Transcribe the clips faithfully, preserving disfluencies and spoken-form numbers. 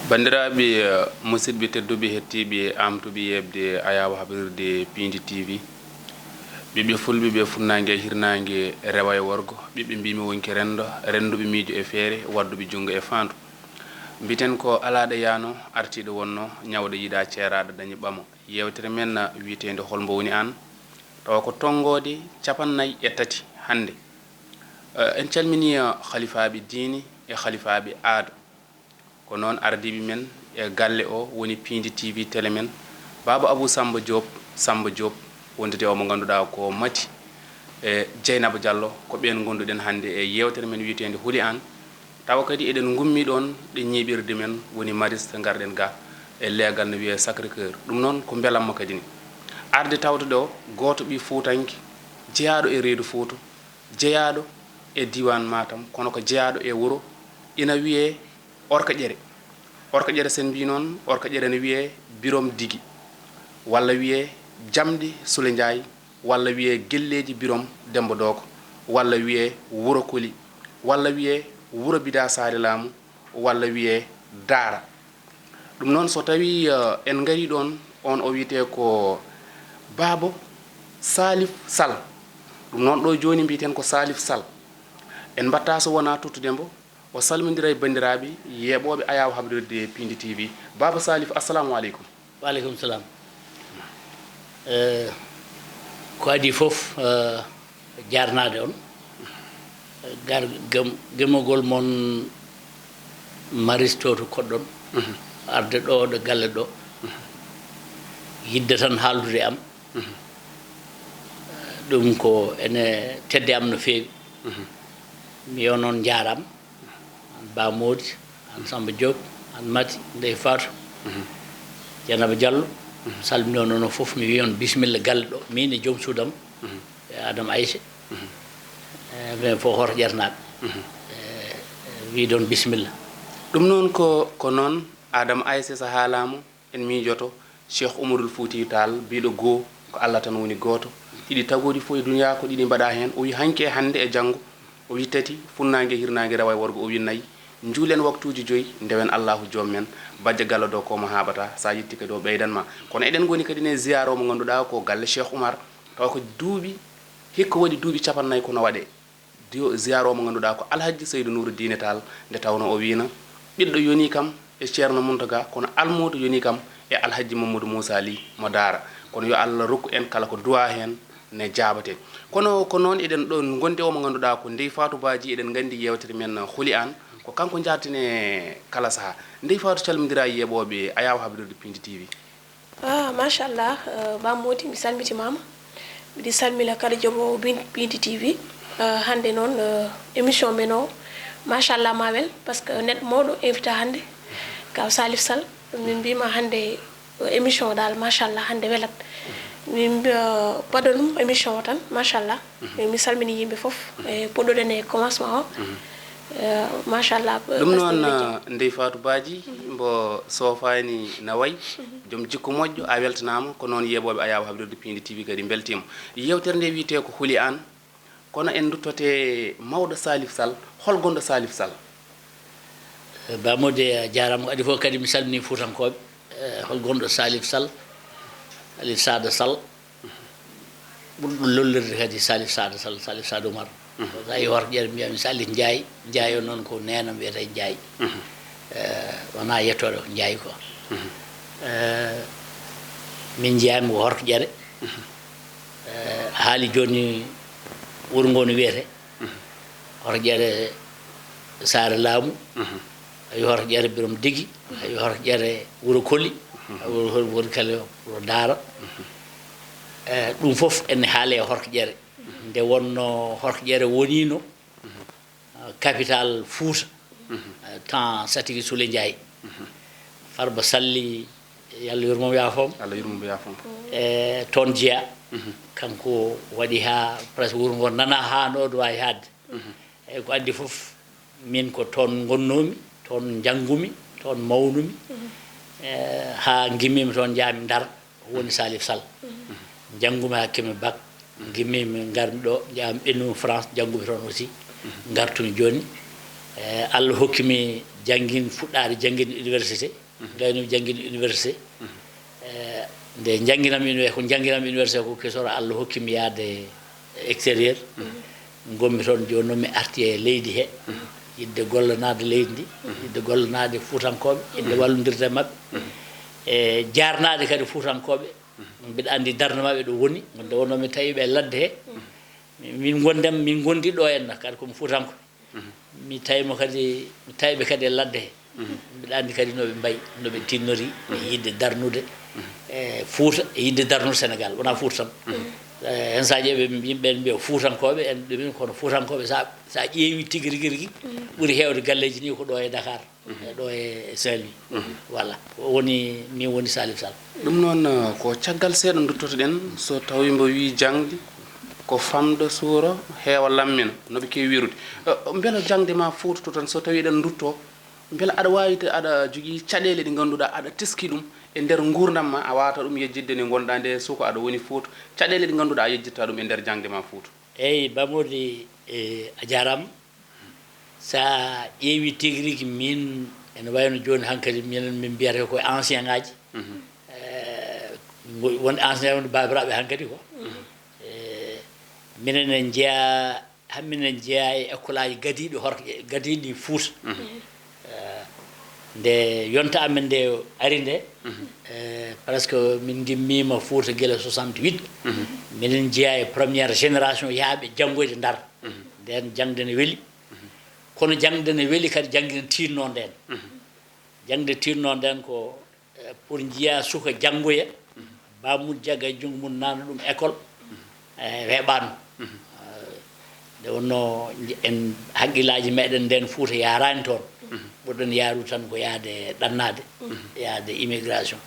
Banndiraaɓe, eh, musidɓe tedduɓe, hettiiɓe, aamtuɓe yeeɓde Ayaawo Habrirde Piindi T V, ɓiɓɓe fulɓe, ɓe funnaange e hirnaange, rewa e worgo, ɓiɓɓe mbiimi wonki renndo, rennduɓe miijo e feere, wadduɓe junngo e faandu. Mbiten ko alaaɗo yaano, artiiɗo wonno, ñawɗo yiɗaa ceeraaɗo dañi ɓamo. Yeewtere men na wiyeteende Hol mbo woni aan? Tawa ko tonngoode capannay e tati hannde. Eh, en calminii, eh, halifaaɓe diini e halifaaɓe aado. Ko noon ardiiɓe men e galle o woni Piindi T V tele men, Baaba Abuu Sammba Joob, Sammba Joob, wondude o mo ngannduɗaa ko Mati e Jeynaba Jallo, ko ɓeen ngonduɗen hannde e yeewtere men wiyeteende Holi Aan. Tawa kadi eɗen ngummi ɗoon ɗe ñiiɓirde men woni Maris, ngarɗen ga e leegal no wiyee Sacré Cœur. Ɗum noon ko mbelamma kadi ni. Arde tawde ɗo gooto ɓii Fuutanke jeyaaɗo e reedu Fuuta, jeyaaɗo e diiwaan Matam, kono ko jeyaaɗo e wuro ina wiyee Orka Ƴere. Orka Ƴere, sen mbii noon, Orka Ƴere ne wiyee Birom Digi, walla wiyee Jamɗi Sule Njaay, walla wiyee Gelleeji Birom Demba Dooko, walla wiyee Wuro Koli, walla wiyee Wuro Bidaa Saare Laamu, walla wiyee Daara. Ɗum noon, so tawii, eh, en ngarii ɗoon, oon o wiyetee ko Baaba Salif Sall. Ɗum noon, ɗo jooni mbiyeten ko Salif Sall. En mbaɗtaa so wonaa tottude mbo, o salmindira e banndiraaɓe yeeɓooɓe Ayaawo Habrirde Piindi T V. Baaba Salif, assalamu aleykum. Wa aleykum salam. Eh, ko adii fof, eh, jaarnaade on. Gar gem-, gemogol mon Maris to to koɗɗon. Mhm. Arde ɗo, ɗo galle ɗo. Mhm. Yidde tan haaldude am. Mhm. Ɗum ko ene tedde am no feewi. Mhm. Mi yo noon njaaraama. An Ba Moodi, an Samba Diop, an Mati, Ndey Faatu, Mhm. Janaba Diallo, Mhm. salminoo noon fof, mi wiyi on bisimilla galle ɗo, miin e joom suudam, Mhm. e Adam Ayse, Mhm. e ɓen fof Hoto Ƴernaaɓe. Mhm. E, e wiide on bisimilla. Ɗum noon ko, ko noon, Adam Ayse, so haalaama, en miijoto Cheikh Oumarul Foutiyou Tall, biiɗo goo, ko Allah tan woni gooto. Ɗiɗi tagooɗi fof e duniyaa ko ɗiɗi mbaɗaa heen. O wi hanki e hannde e janngo. O wi tati, funnaange, hirnaange, rewa e worgo. O wi nayi, njuulen waktuuji joyi, ndewen Allaahu joom men. Bajjo Gallo ɗo ko mo haaɓata, so a yetti kadi o ɓeydan ma. Kono eɗen ngoni kadi ne ziyaara o mo ngannduɗaa ko galle Cheikh Oumar, tawa ko duuɓi, hikka waɗi duuɓi capannay kono waɗee. Diyo-, ziyaara o mo ngannduɗaa ko Alhajji Seydu Nuuru Diine Taal, nde tawnoo o wiino, ɓiɗɗo yonii kam e Ceerno Muntaga, kono almuudo yonii kam e Alhajji Mamadou Moussa Ly mo Daara. Kono yo Allah rokku en kala ko duwaa heen ne jaabate. Kono ko noon eɗen ɗo ngondi o mo ngannduɗaa ko Ndey Faatu Baaji, eɗen nganndi yeewtere men Holi Aan, ko kanko njaarten e kala sahaa. Ndey Faatu, calmindiraa e yeeɓooɓe Ayaawo Habrirde Piindi T V. Ah, machallah, eh, Ba Moodi, mi salmitimaama. Miɗi salmina kala joɓoowo Bin-, Piindi T V. Eh, hannde noon, eh, émission men o, machallah, ma wel, parce que neɗɗo mawɗo invité hannde, kaw Salif Sall. Min mbima hannde, eh, émission o dal, machallah, hannde welat. Min mbi-, eh, mbaɗa ɗum émission o tan, machallah. Mhm. Eh, mi salmini yimɓe fof. Mhm. Eh, puɗɗoɗen e commencement o. Mhm. Eh, machallah, eh, Ɗum noon, Ndey Faatu Baaji, mbo soofaani na wayi, joom jikku moƴƴo, a weltanaama, ko noon yeeɓooɓe Ayaawo Habrirde Piindi T V kadi mbeltiima. Yeewtere nde wiyetee ko Holi Aan, kono en nduttote mawɗo Salif Sall, hol gonɗo Salif Sall? Eh, Ba Moodi, a jaaraama, ko adii fof kadi mi salmini Fuutankooɓe. Eh, hol gonɗo Salif Sall? Salif Saada Sall. Ɓurɗo lollirde kadi Salif Saada Sall, Salif Saada Umar. Mhm. So tawi Hoto Ƴere, mbiyami Salif Njaay. Njaay o noon ko neenam wiyetee Njaay. Mhm. Eh, wonaa yettooɗo ko Njaay ko. Mhm. Eh, min njiyaama ko Hoto Ƴere. Mhm. Eh, haali jooni wuro ngo no wiyetee. Mhm. Hoto Ƴere Saare Laamu. Mhm. Awi Hoto Ƴere Birom Digi. Mhm. Awi Hoto Ƴere Wuro Koli. Mhm. Awi Wuro Koli, Wuro Koli, Wuro Daara. Mhm. Eh, ɗum fof ene haale e Hoto Ƴere. Mhm. Nde wonno Hoto Ƴere woniino, mhm, eh, capital Fuuta, mhm, eh, temps Satigi Sule Njaay. Mhm. Farba Salli, yo Allah yurmo, yaafo mo. Allah yurmo, yaafo mo. E toon jeyaa. Mhm. Kanko waɗi haa presque wuro ngo nana haa no ɗo waawi haadde. Mhm. Eyi, ko addi fof, min ko toon ngonnoomi, toon njanngumi, toon mawnumi. Mhm. E, haa ngimmiimi toon, njaami Ndar, woni Salif Sall. Mhm. Njanngumi haa keɓmi bac. Mhm. Ngimmiimi, ngarmi ɗo, njaami ɓennumi France, njanngumi toon aussi. Mhm. Ngartumi jooni. Eh, Allah hokki mi janngin, fuɗɗaade janngin université. Gayno mi janngin université. Eh, nde njannginam uni-, ko njannginam université ko kesoro, Allah hokki mi yahde extérieur. Ngonmi toon, jooni noon mi arti e leydi he, yiɗde gollanaade leydi ndi, yiɗde gollanaade Fuutankooɓe, yiɗde wallondirde e maɓɓe. E jaarnaade kadi Fuutankooɓe. Mbiɗa anndi darnde maɓɓe ɗo woni, nde wonno mi tawi ɓe ladde he. Min, min ngonndem, min ngondi ɗo henna, kadi ko mi Fuutanko. Mi tawi mo kadi, mi tawi ɓe kadi e ladde he. Mbiɗa anndi kadi no ɓe mbayi, no ɓe tinnori e yiɗde darnude, e Fuuta, e yiɗde darnude Senegaal, wonaa Fuuta tan. Eh, heen so a ƴeewi ɓe, yimɓe ɓe mbiya Fuutankooɓe, en ɗumen kono Fuutankooɓe, so a, so a ƴeewi tigi rigi rigi, ɓuri heewde galleeji ni ko ɗo e Dakar, e ɗo e Saint-Louis. Voilà, ko woni, min woni Salif Sall. Ɗum noon, eh, ko caggal seeɗa nduttoto-ɗen, so tawii mbo wii jaŋde ko famɗa suura, heewa lammina, no ɓe keewi wiirude. Eh, mbela jaŋde ma Fuuta to tan, so tawii eɗen nduttoo, mbela aɗa waawi te-, aɗa jogii caɗeele ɗe ngannduɗaa aɗa teski ɗum e nder nguurndam ma, a waawata ɗum yejjitde nde ngonɗaa nde suka aɗa woni Fuuta, caɗeele ɗe ngannduɗaa a yejjitta ɗum e nder jaŋde ma Fuuta? Eeyi, Ba Mody, eh, a jaaraama. So a ƴeewi tigi rigi, min ene wayno jooni hankadi, minen min mbiyata ko ancien ŋaaji. Eh, ngo-, won ancien, won baabiraaɓe hankadi ko. Eh, minen en njeyaa, han minen njeyaa e école aji gadiiɗi hor-, gadiiɗi Fuuta. Eh, nde yonta amen nde ari nde, eh, presque min ngimmiima Fuuta gila soixante-huit. Minen njeyaa e première génération yahaaɓe janngoyde Ndar. Ndeen jaŋde ne weli. Kono jaŋde ne weli kadi, jaŋde ne tiinnoo ndeen. Jaŋde tiinnoo ndeen ko, eh, pour njiyaa suka janngoya, baamun jagga e junngo mum naatna ɗum école, eh, weeɓaano. Eh, nde wonnoo nje-, en hakkillaaji meɗen ndeen Fuuta yaaraani toon. Ɓurɗen yaarude tan ko yahde ɗannaade, yahde immigration.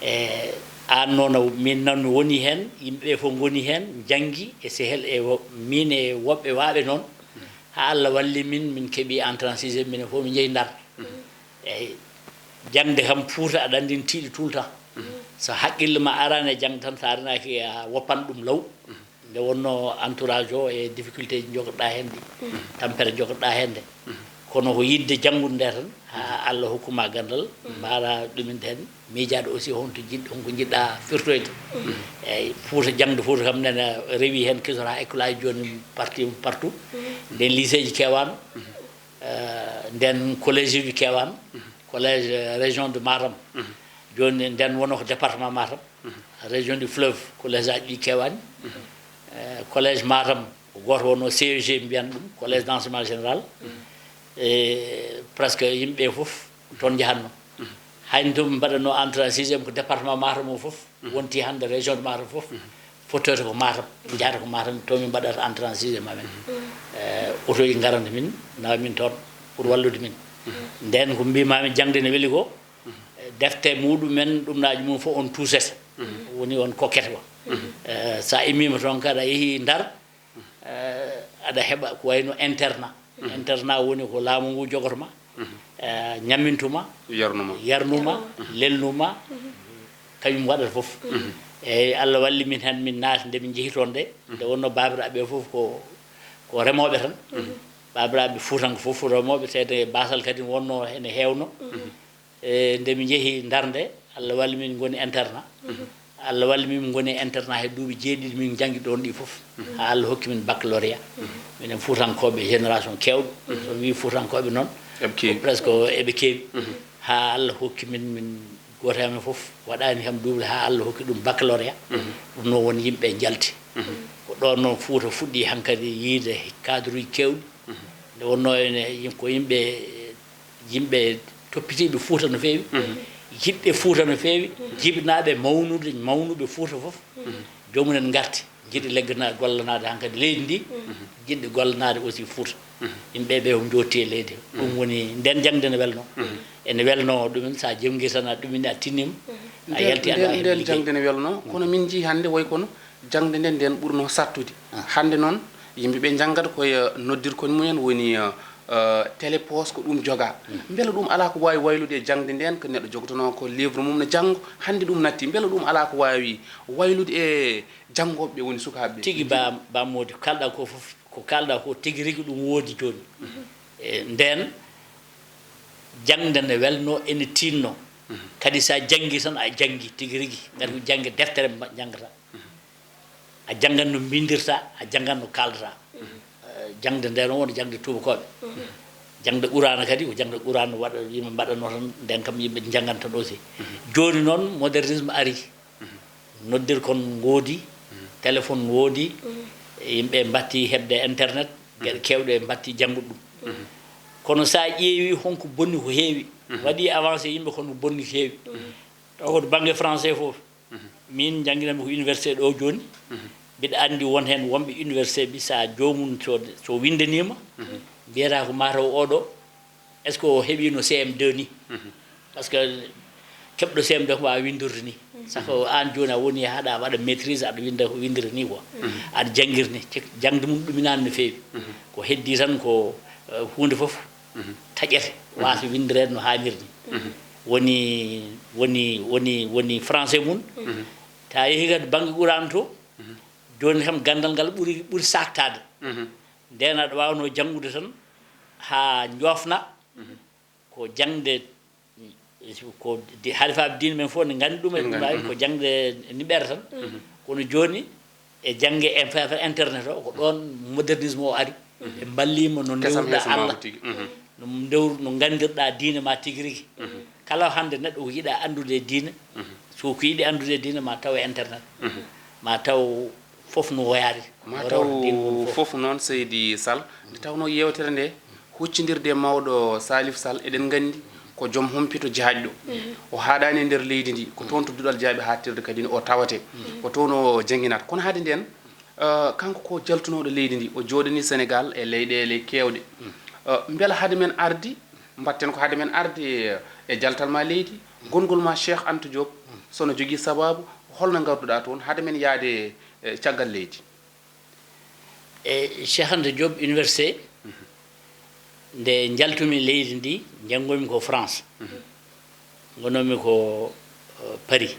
E aan noon, a, min noon mi woni heen, yimɓe ɓe fof ngoni heen, njanngi e sehel e wo-, min e woɓɓe waaɓe noon, haa Allah walli min, min keɓi entrée en sixième, minen fof min njehi Ndar. Eeyi, jaŋde kam Fuuta aɗa anndi ne tiiɗi tout le temps. So hakkille ma araani e jaŋde tan, so a renaaki a woppan ɗum law. Nde wonnoo entourage o e difficulté ji njogotoɗaa heen ɗi, tampere njogotoɗaa heen nde. Kono ko yiɗde janngude nde tan, haa Allah hokku ma ganndal, mbaawa ɗuminde heen, miijaade aussi honto jiɗ-, honko njiɗɗaa firtoyde. Eeyi, Fuuta, jaŋde Fuuta kam nene rewi heen, kisoraa école aji jooni parti, partout. Nden lycée ji keewaano, eh, nden collège uji keewaano, collège, eh, région de Matam. Jooni nden wonoo ko département Matam. Région du Fleuve, collège aji ɗi keewaani. Eh, collège Matam, ko gooto wonnoo C E G mbiyan ɗum, collège d'enseignement général. E presque yimɓe fof toon njahatnoo. Hay to ɓe mbaɗatnoo entrée en sixième ko département Matam o fof, wonti hannde région de Matam fof, fottoyta ko Matam, njahata ko Matam, to min mbaɗata entrée en sixième amen. Eh, otoji ngaranta min, nawa min toon pour wallude min. Nden ko mbiimaami jaŋde ne weli ko, defte muɗumen, ɗumnaaji mum fof on tuusete. Woni on kokkete ko. Eh, so a immiima toon kadi a yehii Ndar, eh, aɗa heɓa ko wayno internat. Internat woni ko laamu ngu jogoto ma, eh, ñammintu ma, yarnu ma, yarnu ma, lelnu ma, kañum waɗata fof. Eeyi, Allah walli min heen, min naati nde min njehi toon nde. Nde wonnoo baabiraaɓe ɓe fof ko, ko remooɓe tan. Baabiraaɓe Fuutanko fof ko remooɓe, tawde baasal kadi wonnoo ene heewno. E nde min njehi Ndar nde, Allah walli min ngoni internat. Allah walli min ngoni internat he duuɓi jeeɗiɗi min njanngi ɗoon ɗi fof. Haa Allah hokki min baccalauréat. Minen Fuutankooɓe génération keewɗo. So mi wii Fuutankooɓe noon, eɓe keewi, ko presque eɓe keewi. Haa Allah hokki min, min gooto e amen fof waɗaani kam double haa Allah hokki ɗum baccalauréat. Ɗum noon woni yimɓe njalti. Ko ɗoon noon Fuuta fuɗɗi hankadi yiide cadre uji keewɗi. Nde wonnoo ene, ko yimɓe, yimɓe toppitiiɓe Fuuta no feewi, yiɗɓe Fuuta no feewi, jibinaaɓe mawnude, mawnuɓe Fuuta fof, joomum en ngarti, njiɗi leggana-, gollanaade hankadi leydi ndi, njiɗi gollanaade aussi Fuuta. Yimɓe ɓe o njotti e leydi. Ɗum woni, nden jaŋde ne welno. Ene welno ɗumen, so a jonngi tan, a ɗumini, a tinnima, a yalti, a nden, nden jaŋde ne welno, kono min njii hannde way kono jaŋde nden, nden ɓurno sattude. Hannde noon, yimɓe ɓe njanngata koye, eh, noddirkoñ mumen woni, eh, eh, télé poche ko ɗum jogaa. Mbela ɗum alaa ko waawi waylude e jaŋde nden, ko neɗɗo jogotonoo ko livre mum ne janngo, hannde ɗum natti. Mbela ɗum alaa ko waawi waylude e janngooɓe ɓe woni sukaaɓe ɓe? Tigi, Ba, Ba Mody, kalɗa ko fof, ko kalɗa ko tigi rigi ɗum woodi jooni. E ndeen, jaŋde ne welnoo, ene tiinnoo. Kadi so a janngii tan, a janngii tigi rigi. Ngati ko jaŋde deftere mba-, njanngata. A janngan no mbinndirta, a janngan no kaaldata. Eh, jaŋde ndee noon woni jaŋde tuubakooɓe. Jaŋde Quraana kadi, ko jaŋde Quraana waɗa, yimɓe mbaɗatnoo tan, ndeen kam yimɓe njannganta ɗo si. Jooni noon, modernisme ari. Noddirkon ngoodi, téléphone ngoodi, yimɓe mbattii heɓde internet, geɗe keewɗe mbattii janngude ɗum. Kono so a ƴeewi honko bonni ko heewi, waɗi avancé yimɓe kono bonni ko heewi. Taw ko to bannge français fof. Min njannginanmi ko université ɗo jooni. Mbiɗa anndi won heen wonɓe université mbi so a joomum so, so winndaniima, mbiyata ko mataw oɗo, est-ce que o heɓiino C M deux ni? Parce que keɓɗo C M deux ko waawa winndorde ni. Saka o aan jooni a woni haɗa waɗa maîtrise, aɗa winnda ko winndira ni quoi. Aɗa janngir ni. Cek-, jaŋde mum ɗuminaani no feewi. Ko heddii tan ko, eh, huunde fof taƴete, waasa winndireede no haaniri ni. Woni, woni, woni, woni français mum. Ta yehi kadi bannge Quraan to, jooni kam ganndal ngal ɓuri, ɓuri saaktaade. Ndeen aɗa waawnoo janngude tan haa njoofna. Ko jaŋde, ko di-, halifaaɓe diine men fof ne nganndi ɗum e ɗum waawi ko jaŋde niɓɓere tan. Kono jooni e jaŋde e affaire internet o, ko ɗoon modernisme o ari. Ɓe mballiima no ndewruɗa Allah, no ndewru-, no nganndirɗa diine ma tigi rigi. Kala hannde neɗɗo ko yiɗa anndude e diine, so ko yiɗi anndude e diine ma taw e internet. Ma taw fof no woyaade. Ma taw fof noon, Seydi Sall. Nde tawnoo yeewtere nde, huccindirde e mawɗo Salif Sall, eɗen nganndi ko joom humpito jaajɗo. O haaɗaani e nder leydi ndi, ko toon to duɗal jaaɓi haaɗtirde kadi o tawatee. Ko toon o jannginata. Kono hade ndeen, eh, kanko ko jaltunooɗo leydi ndi, o jooɗanii Senegaal e leyɗeele keewɗe. Eh, mbela hade men ardi, mbaɗten ko hade men ardi e, e jaltal ma leydi, gonngol ma Cheikh Anta Diop, so no jogii sabaabu, holno ngarduɗa toon hade men yahde, eh, caggal leydi? E Cheikh Anta Diop Université, nde njaltumi leydi ndi, njanngomi ko France. Ngonoomi ko, eh, Paris.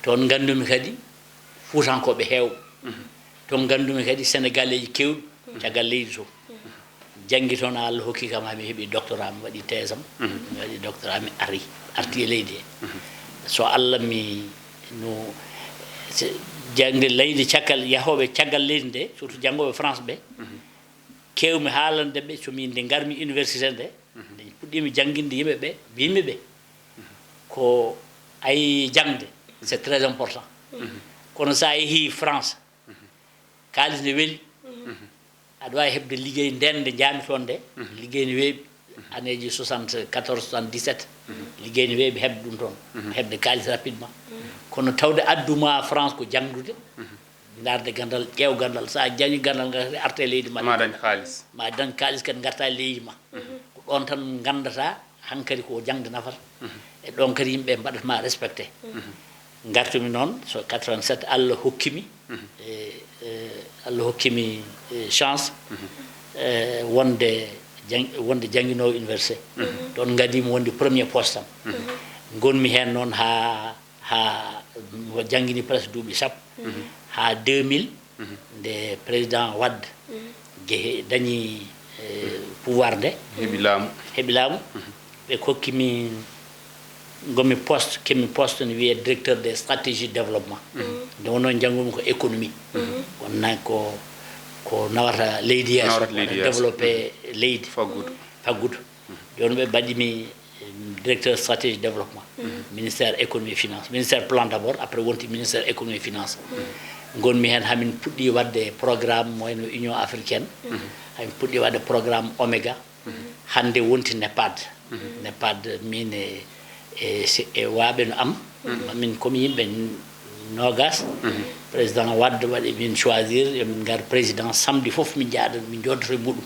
Toon nganndumi kadi Fuutankooɓe heewɓe. Toon nganndumi kadi Senegaleeji keewɗi caggal leydi to. Janngi toon, Allah hokki kam, haa mi heɓi doctorat, mi waɗi thèse am. Mi waɗi doctorat, mi ari, arti e leydi he. So Allah mi no, se-, jaŋde leydi caggal, yahooɓe caggal leydi nde, surtout janngooɓe France ɓe, keewmi haalande ɓe, so mi nde ngarmi université nde, nde puɗɗiimi jannginde yimɓe ɓe, mbiymi ɓe, ko ay jaŋde, c'est très important. Kono so a yehii France, kaalis ne weli. Aɗa waawi heɓde liggey ndeen nde njaami toon nde, liggey ne weeɓi, aneeji soixante-quatorze, soixante-dix-sept, liggey ne weeɓi heɓde ɗum toon, heɓde kaalis rapidement. Kono tawde addu ma France ko janngude, ndaarde ganndal, ƴeew ganndal, so a jañi ganndal ngal kadi arte e leydi ma. Ma dañ kaalis. Ma dañ kaalis kadi ngarta e leydi ma. Ko ɗoon tan nganndata hankadi ko jaŋde nafata. E ɗoon kadi yimɓe mbaɗata ma respecté. Ngartumi noon, so quatre-vingt-sept, Allah hokkimi, e, e, Allah hokkimi, e, chance, e, wonde jang-, wonde jannginoowo université. Ɗoon ngadimi wonde premier poste am. Ngonmi heen noon haa, haa mi janngini presque duuɓi sappo. Haa deux mille, nde président Wade jehe-, dañi, eh, pouvoir nde. Heɓi laamu. Heɓi laamu. Ɓe kokki mi, ngomi poste, kemi poste no wiyee directeur des stratégies de développement. Nde wonnoo njanngumi ko économie. Wonna ko, ko nawata leydi yeeso, nawata leydi yeeso. Développé leydi. Faggudu. Faggudu. Jooni ɓe mbaɗi mi, eh, directeur stratégie développement, ministère économie et finance, ministère plan d'abord, après wonti ministère économie et finance. Ngonmi heen, hamin puɗɗi waɗde programme mo wayno Union africaine, hamin puɗɗi waɗde programme Oméga, hannde wonti NEPAD. NEPAD, min e, e, se-, e waaɓe no am, min komi yimɓe noogas. Président Wade waɗi min choisir, yo min ngar président samedi fof, min njaaɗo, min njooɗoto e muɗum.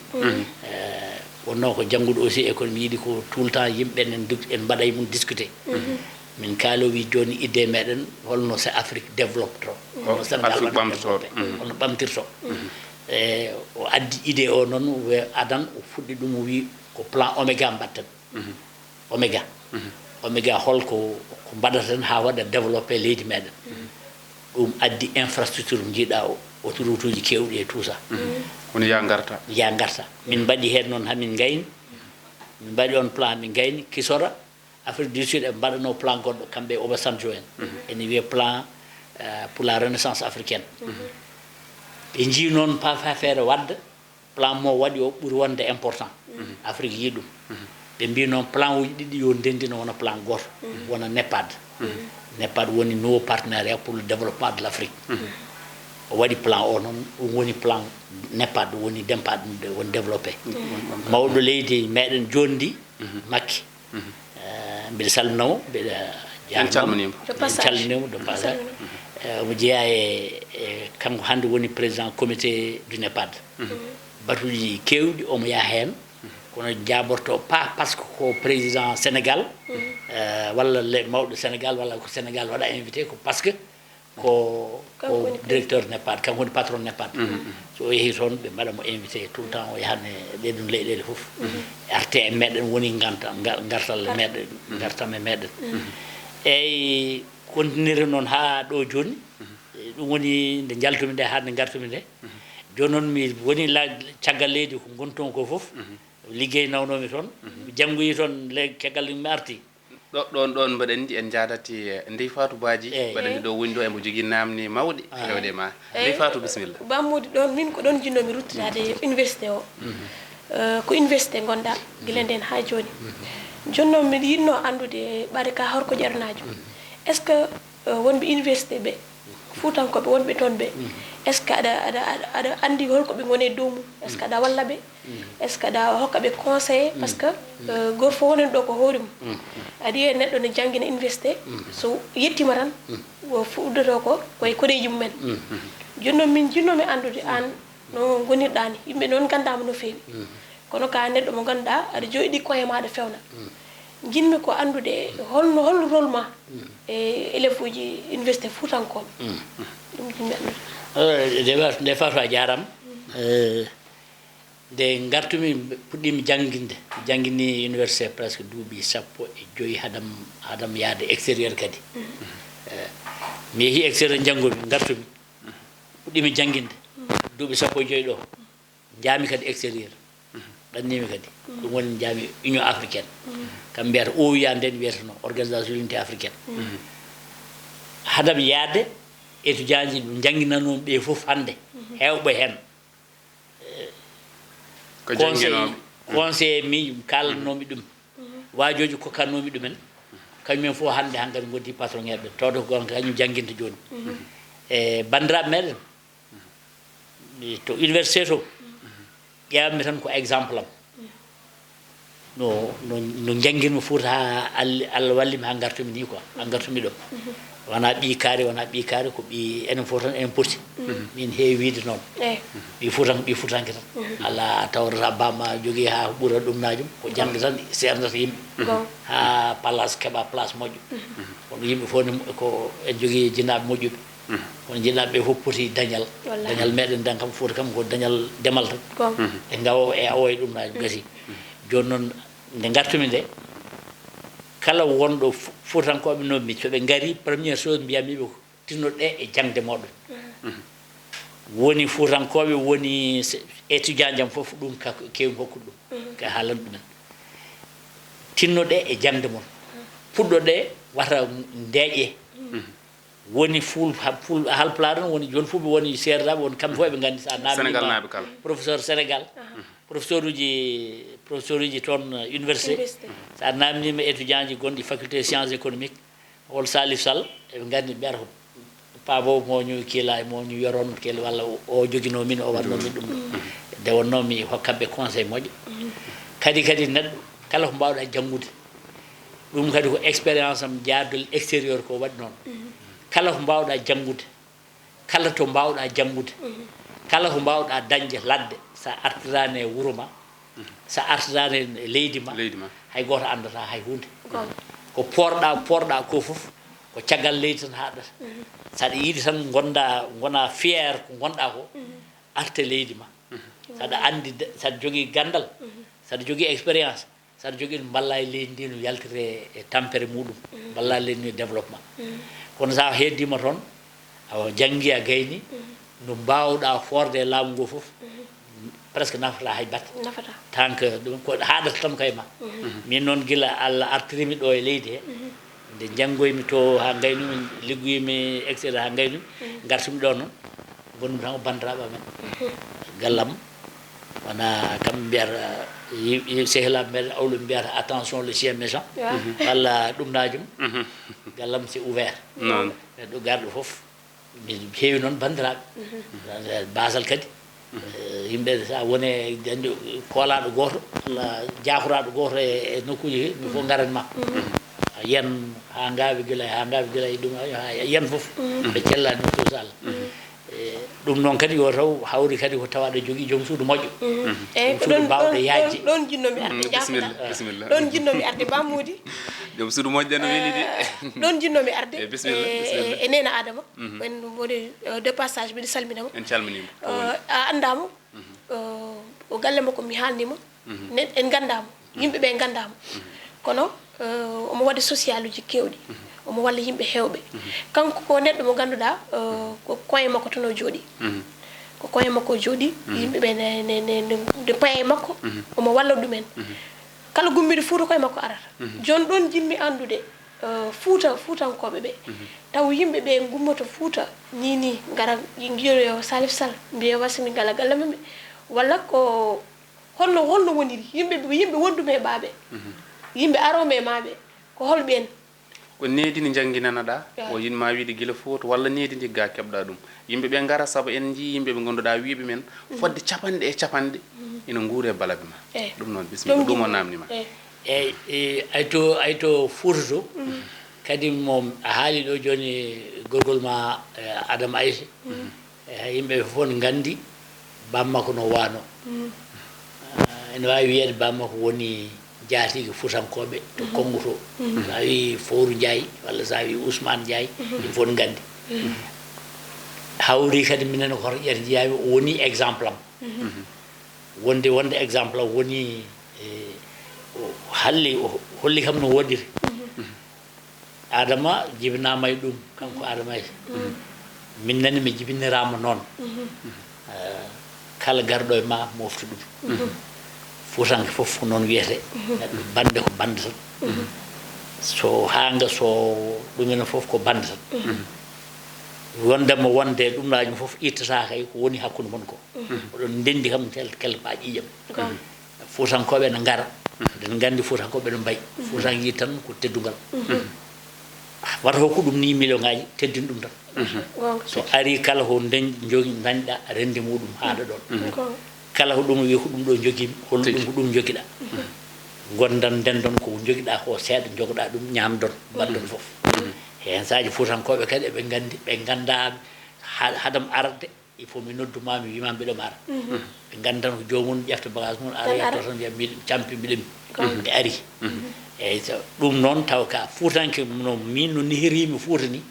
Eh, wonnoo ko jannguɗo aussi, e kono mi yiɗi ko tout le temps yimɓe ɓen en dug-, en mbaɗa e mum discuter. Min kaalo wi jooni idée meɗen, holno se Afrique développe to, holno Sénégal Afrique waɗa ɓamtotoo, développé, holno ɓamtirto. E o addi idée o noon, we adan o fuɗɗi ɗum, o wi ko plan Oméga mbatten. Oméga. Oméga, hol ko, ko mbaɗaten haa waɗa développé leydi meɗen? Ɗum addi infrastructure mo njiɗa o, autoroute uji keewɗi et tout ça. Kono ya ngarta. Ya ngarta. Min mbaɗi heen noon hamin ngayni. Min mbaɗi on plan hamin ngayni kisora. Afrique du Sud eɓe mbaɗanoo plan goɗɗo kamɓe e Obasanjo en. Ene wiyee plan euh, pour la renaissance africaine. Ɓe njii noon pa affaire wadda plan mo waɗi o ɓuri wonde important. Afrique yii ɗum. Ɓe mbii noon plan uji ɗiɗi yo ndendino wona plan gooto, wona nepad. Nepad woni nouveau partenariat pour le développement de l'Afrique. O waɗi plan o noon, ɗum woni plan nepad, woni dempad, woni développé. Mawɗo leydi meɗen jondi makki. Eh, mbiɗa salmina mo, mbiɗa En calminii mo. De passage. Calminimo de passage. Eh, omo jeyaa e e kanko hannde woni président comité du nepad. Batuuji keewɗi omo yaha heen, kono jaaborto pas parce que ko président Sénégal eh, walla le mawɗo Sénégal walla ko Sénégal waɗa invité, ko parce que ko ko directeur nepad, kanko woni patron nepad. So o yehi toon ɓe mbaɗa mo invité tout le temps, o yahan e ɗeɗum leyɗele fof. Arte e meɗen woni ngartal meɗen, ngartam e meɗen. Eyyi, continire noon haa ɗo jooni. Ɗum woni nde njaltumi nde haa nde ngartumi nde. Jooni noon mi woni la caggal leydi ko ngonton ko fof. Liggey nawnomi toon. Mi janngoyi toon le caggal mi arti. Ɗo- ɗon ɗon mbaɗen ndi en njaadati ndey fatou baji. Mbaɗen ndi ɗo woni ɗo emo jogii namni mawɗi fewde ma. Ndey fatou, bisimilla. Bammuudi ɗon min ko ɗon jinnomi ruttitaade université o. Eh, ko université ngonɗa gila nden haa jooni. Jooni noon miɗo yiɗno anndude ɓaade ka horko ƴernaajo, est ce que eh, wonɓe université ɓe fuutankooɓe wonɓe toon ɓe, est ce que aɗa aɗa aɗa aɗa anndi holko ɓe ngoni e dow mum? Est ce que aɗa walla ɓe? Est ce que aɗa hokka ɓe conseillé? Par ce que eh, gooto fof wonen ɗo ko hoore mum. Aɗa yiya neɗɗo ne janngina université, so yettima tan o fuɗɗoto ko koye koreeji mumen. Jooni noon min jinnomi anndude aan no ngonirɗa ni, yimɓe noon nganndaama no feewi. Kono ka neɗɗo mo ngannduɗa aɗa jooɗi koye ma aɗa fewna. Jinmi ko anndude holno holno rôle ma e élève uji université fuutankooɓe. Ɗum jinmi anndude. Nde faatu a jaarama. Eh, nde ngartumi puɗɗimi jannginde, janngini université presque duuɓi sappo e joyi hadam hadam yaade extérieur kadi. Eh, mi yehi extérieur njanngumi, ngartumi puɗɗimi jannginde duuɓi sappo e joyi ɗo. Njaami kadi extérieur, ɗannimi kadi. Ɗum woni njaami Union africaine. Kam mbiyata oua nden wiyatano organisation unité africaine. Hadam yaade étudiant ji ɗum njannginanoomi ɓe fof hannde, heewɓe heen. Ko jannginooɓe. Conseil mi kaalannoomi ɗum, waajooji kokkannoomi ɗumen. Kañumen fof hannde hankadi ngondi patron eɓe tawde ko kañum jannginta jooni. E banndiraaɓe meɗen to université to, ƴeewammi tan ko exemple am. No no no njanngirmi Fuuta haa Allah wallimi haa ngartumi ni quoi, haa ngartumi ɗo. Wona ɓii kaari, wona ɓii kaari, ko ɓii enen fof tan enen poti. Min heewi wiide noon. Ɓii Fuutan ɓii Fuutanke tan. Alaa a tawrata bamma jogii haa ɓura ɗum najum, ko jannde tan seernata yimɓe. Haa place keɓa place moƴƴo. Kono yimɓe fof ne ko en jogii jinaaɓe moƴƴuɓe. Kono jinaaɓe ɓe fof poti dañal. Dañal meɗen dan kam Fuuta kam ko dañal demal tan. E ngawo e awo e ɗum najum gasi. Jooni noon nde ngartumi nde, kala wonɗo Fuutankooɓe noon mi, so ɓe ngarii première chose mbiyammi ɓe ko tinnoɗe e jaŋde mooɗon. Woni Fuutankooɓe, woni étudiant jam fof ɗum ka keewi hokkude ɗum. Ka haalan ɗumen. Tinnoɗe e jaŋde mon. Puɗɗoɗe wata ndeeƴe. Woni ful ful halpulaar on woni jolfuɓe woni seerdaaɓe woni kamɓe fof eɓe nganndi sa namnima professeur Sénégal, professeur uji professeur uji toon université, sa namnima étudiant ji gonɗi faculté science économique, hol Salif Sall, eɓe nganndi mbiyata ko paabo moñu kiila e moñu yoron kel walla o jogino min o wanno min ɗum. Nde wonno mi hokkaɓe conseil moƴƴo. Kadi kadi neɗɗo kala ko mbawɗa janngude, ɗum kadi ko expérience am jaadol extérieur ko waɗi noon. Kala ko mbawɗa janngude, kala to mbawɗa janngude, kala ko mbawɗa dañde ladde, sa artirani e wuro ma, sa artirani e leydi ma, hay goto andata hay hunde. Ko porɗa porɗa ko fof ko caggal leydi tan haɗata. Saɗa yiɗi tan gonda gona fier ko gonɗa ko, arte leydi ma. Saɗa andi saɗa jogui gandal, saɗa jogui expérience, saɗa jogui ɗum mballa e leydi ndi no yaltire e tampere muɗum, mballa leydi ndi développement. Kono sa heddima toon, awa janggi a gayni, no mbawɗa forde e laamu ngu fof, Presque nafata hay batte. Nafata. Tant que ɗum ko haɗata tan kay ma. Min noon gila Allah artirimi ɗo e leydi he, nde janngoymi to haa ngaynumi, liggoymi extérieur haa ngaynumi, ngartumi ɗo noon, ngonmi tan ko banndiraaɓe amen. Gallam, wona kam mbiyata, yi- yi- sehilaaɓe meɗen awluɓe mbiyata: "Attention, le chien méchant." Walla ɗum najum. Gallam c'est ouvert. Noon. Neɗɗo garɗo fof, mi heewi noon banndiraaɓe. Baasal kadi, eh, yimɓe, so a woni e dañde koolaaɗo gooto walla jaakoraaɗo gooto e e nokkuuji he, mi fof ngaran ma. A yiyan haa ngaawi gila, haa ngaawi gila e ɗum, a yiyan fof. Ɓe cellaani ɗum, so Allah. Eh, ɗum noon kadi yo taw hawri kadi ko tawaaɗo jogii joom suudu moƴƴo. Eyi, joom ko suudu ɗon, baawɗo ɗon, yaajde. Ɗon, ɗon jinnoomi arde, Mm, bisimilla, bisimilla. Ɗon jinnoomi arde, Ba Moodi. Joom suudu moƴƴo no weli de. Eh, ɗon jinnoomi arde. Eh, bisimilla, e, bisimilla. E, e Neena Adama. Ko en woni, eh, de passage, mbiɗa salmina mo. En calminiima. Eh, a anndaa mo. Eh, o galle makko mi haalnii mo. Ne, en nganndaa mo. Yimɓe ɓe nganndaa mo. Kono, eh, omo waɗa social uji keewɗi. Omo walla yimɓe heewɓe. Kanko ko neɗɗo mo ngannduɗaa, eh, ko koye makko tan o jooɗi. Ko koye makko o jooɗi. Yimɓe ɓe ne, ne, ne, ne, ne paye makko. Omo walla ɗumen. Kala gummiiɗo Fuuta, koye makko arata. Jooni ɗon jiɗmi anndude, eh, Fuuta, Fuutankooɓe ɓe. Taw yimɓe ɓe ngummoto Fuuta, ni, ni, ngara, ngiyoyo Salif Sall, mbiya wasi min ngala galle maɓɓe. Walla ko holno, holno woniri? Yimɓe, yimɓe wonduɓe e ɓaaɓe. Yimɓe arooɓe e maaɓe, ko holɓeen? Ko needi ndi njannginanaɗaa, Eey. O yiɗ ma wiide gila Fuuta, walla needi ndi ga keɓɗaa ɗum. Yimɓe ɓe ngara, sabu en njii yimɓe ɓe ngannduɗaa wiiɓe men, fodde capanɗe e capanɗe, ina nguuri e balabe ma. Eey. Ɗum noon, bisimilla, Joom ɗum o ɗum. Naamni ma. Eey. Eey, e, ay to, ay to Fuuta to, kadi mo a haali ɗo jooni, gorgol ma, e, Adama Ayse. E, yimɓe ɓe fof ne nganndi bammakko no waano. Ah, ene waawi wiyeede bammakko woni jaatigi Fuutankooɓe to Konngo to. So a wii Fowru Njaay walla so a wii Usmaan Njaay, yimɓe fof ne nganndi. Hawri kadi minen ko hoto ƴeeto njiyaa-mi, o woni exemple am. Wonde, wonde exemple am woni, e, o halli, o holli kam no woɗɗiri. Adama jibinaama e ɗum, kanko Adama Ayse. Min nani mi jibiniraama noon. Eh, kala garɗo e ma moftu ɗum. Fuutanke fof ko noon wiyete. Neɗɗo bannde ko bannde tan. So haanga so ɗum enen fof ko bannde tan. Wondema wonde ɗum ɗaa ɗum fof ittata kay ko woni hakkunde mon ko. Oɗon ndenndi kam tel, kel paa ƴiiƴam. Fuutankooɓe ene ngara. Eɗen nganndi Fuutankooɓe ene mbayi. Fuutankooɓe tan ko teddungal. Wata hokku ɗum ni million ngaaji, teddin ɗum tan. So ari kala ko nden jogi, ndañɗa rende muɗum haɗa ɗon. Kala ko ɗum wi ko ɗum ɗo jogimi, hollu ɗum ko ɗum jogiɗa. Gondan ndendon ko jogiɗa ko seeɗa, jogoɗa ɗum, ñamdon, mbaɗdon fof. Heen saaji Fuutankooɓe kadi eɓe nganndi, ɓe ngannda ha-, hadam arde, il faut mi noddu ma, mi wiima mbiɗo ara. Ɓe nganndan ko joomum ƴefta bagage mum, ara yetto tan, mbiya mbiɗo campi, mbiɗo mi. Mi ari. Eyyi, so ɗum noon taw ka Fuutanke no min no nehirimi Fuuta ni,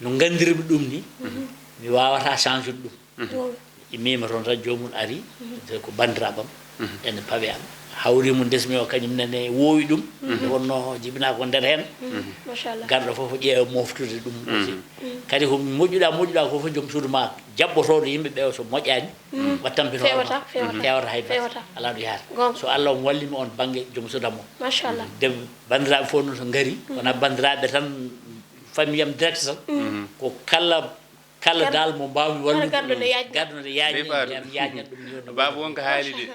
no nganndirmi ɗum ni, mi wawata changer ɗum. Immima toon tan joomum ari, ko banndiraaɓam, ene pawe am. Hawri mo ndesmi o kañum nene woowi ɗum, nde wonno jibina ko nder heen. Machallah. Garɗo fof o ƴeewa moftude ɗum aussi. Kadi ko moƴƴuɗa, moƴƴuɗa ko fof joom suudu ma jaɓɓotooɗo yimɓe ɓe so moƴƴaani, waɗ tampinooɗo ma. Fewata, fewata. Fewata hay batte. Fewata. Alaa ɗo yaata. Goonga. So Allah on walli mi on bannge joom suudu am o. Machallah. De banndiraaɓe fof noon so ngari, wona banndiraaɓe tan, famille am direct tan. Ko kala, kala dal mo mbaawmi wallude. Kala garɗo ne yaajna. Garɗo ne yaajna, mi yaajna ɗum ni wonno. Baaba on ko haali de.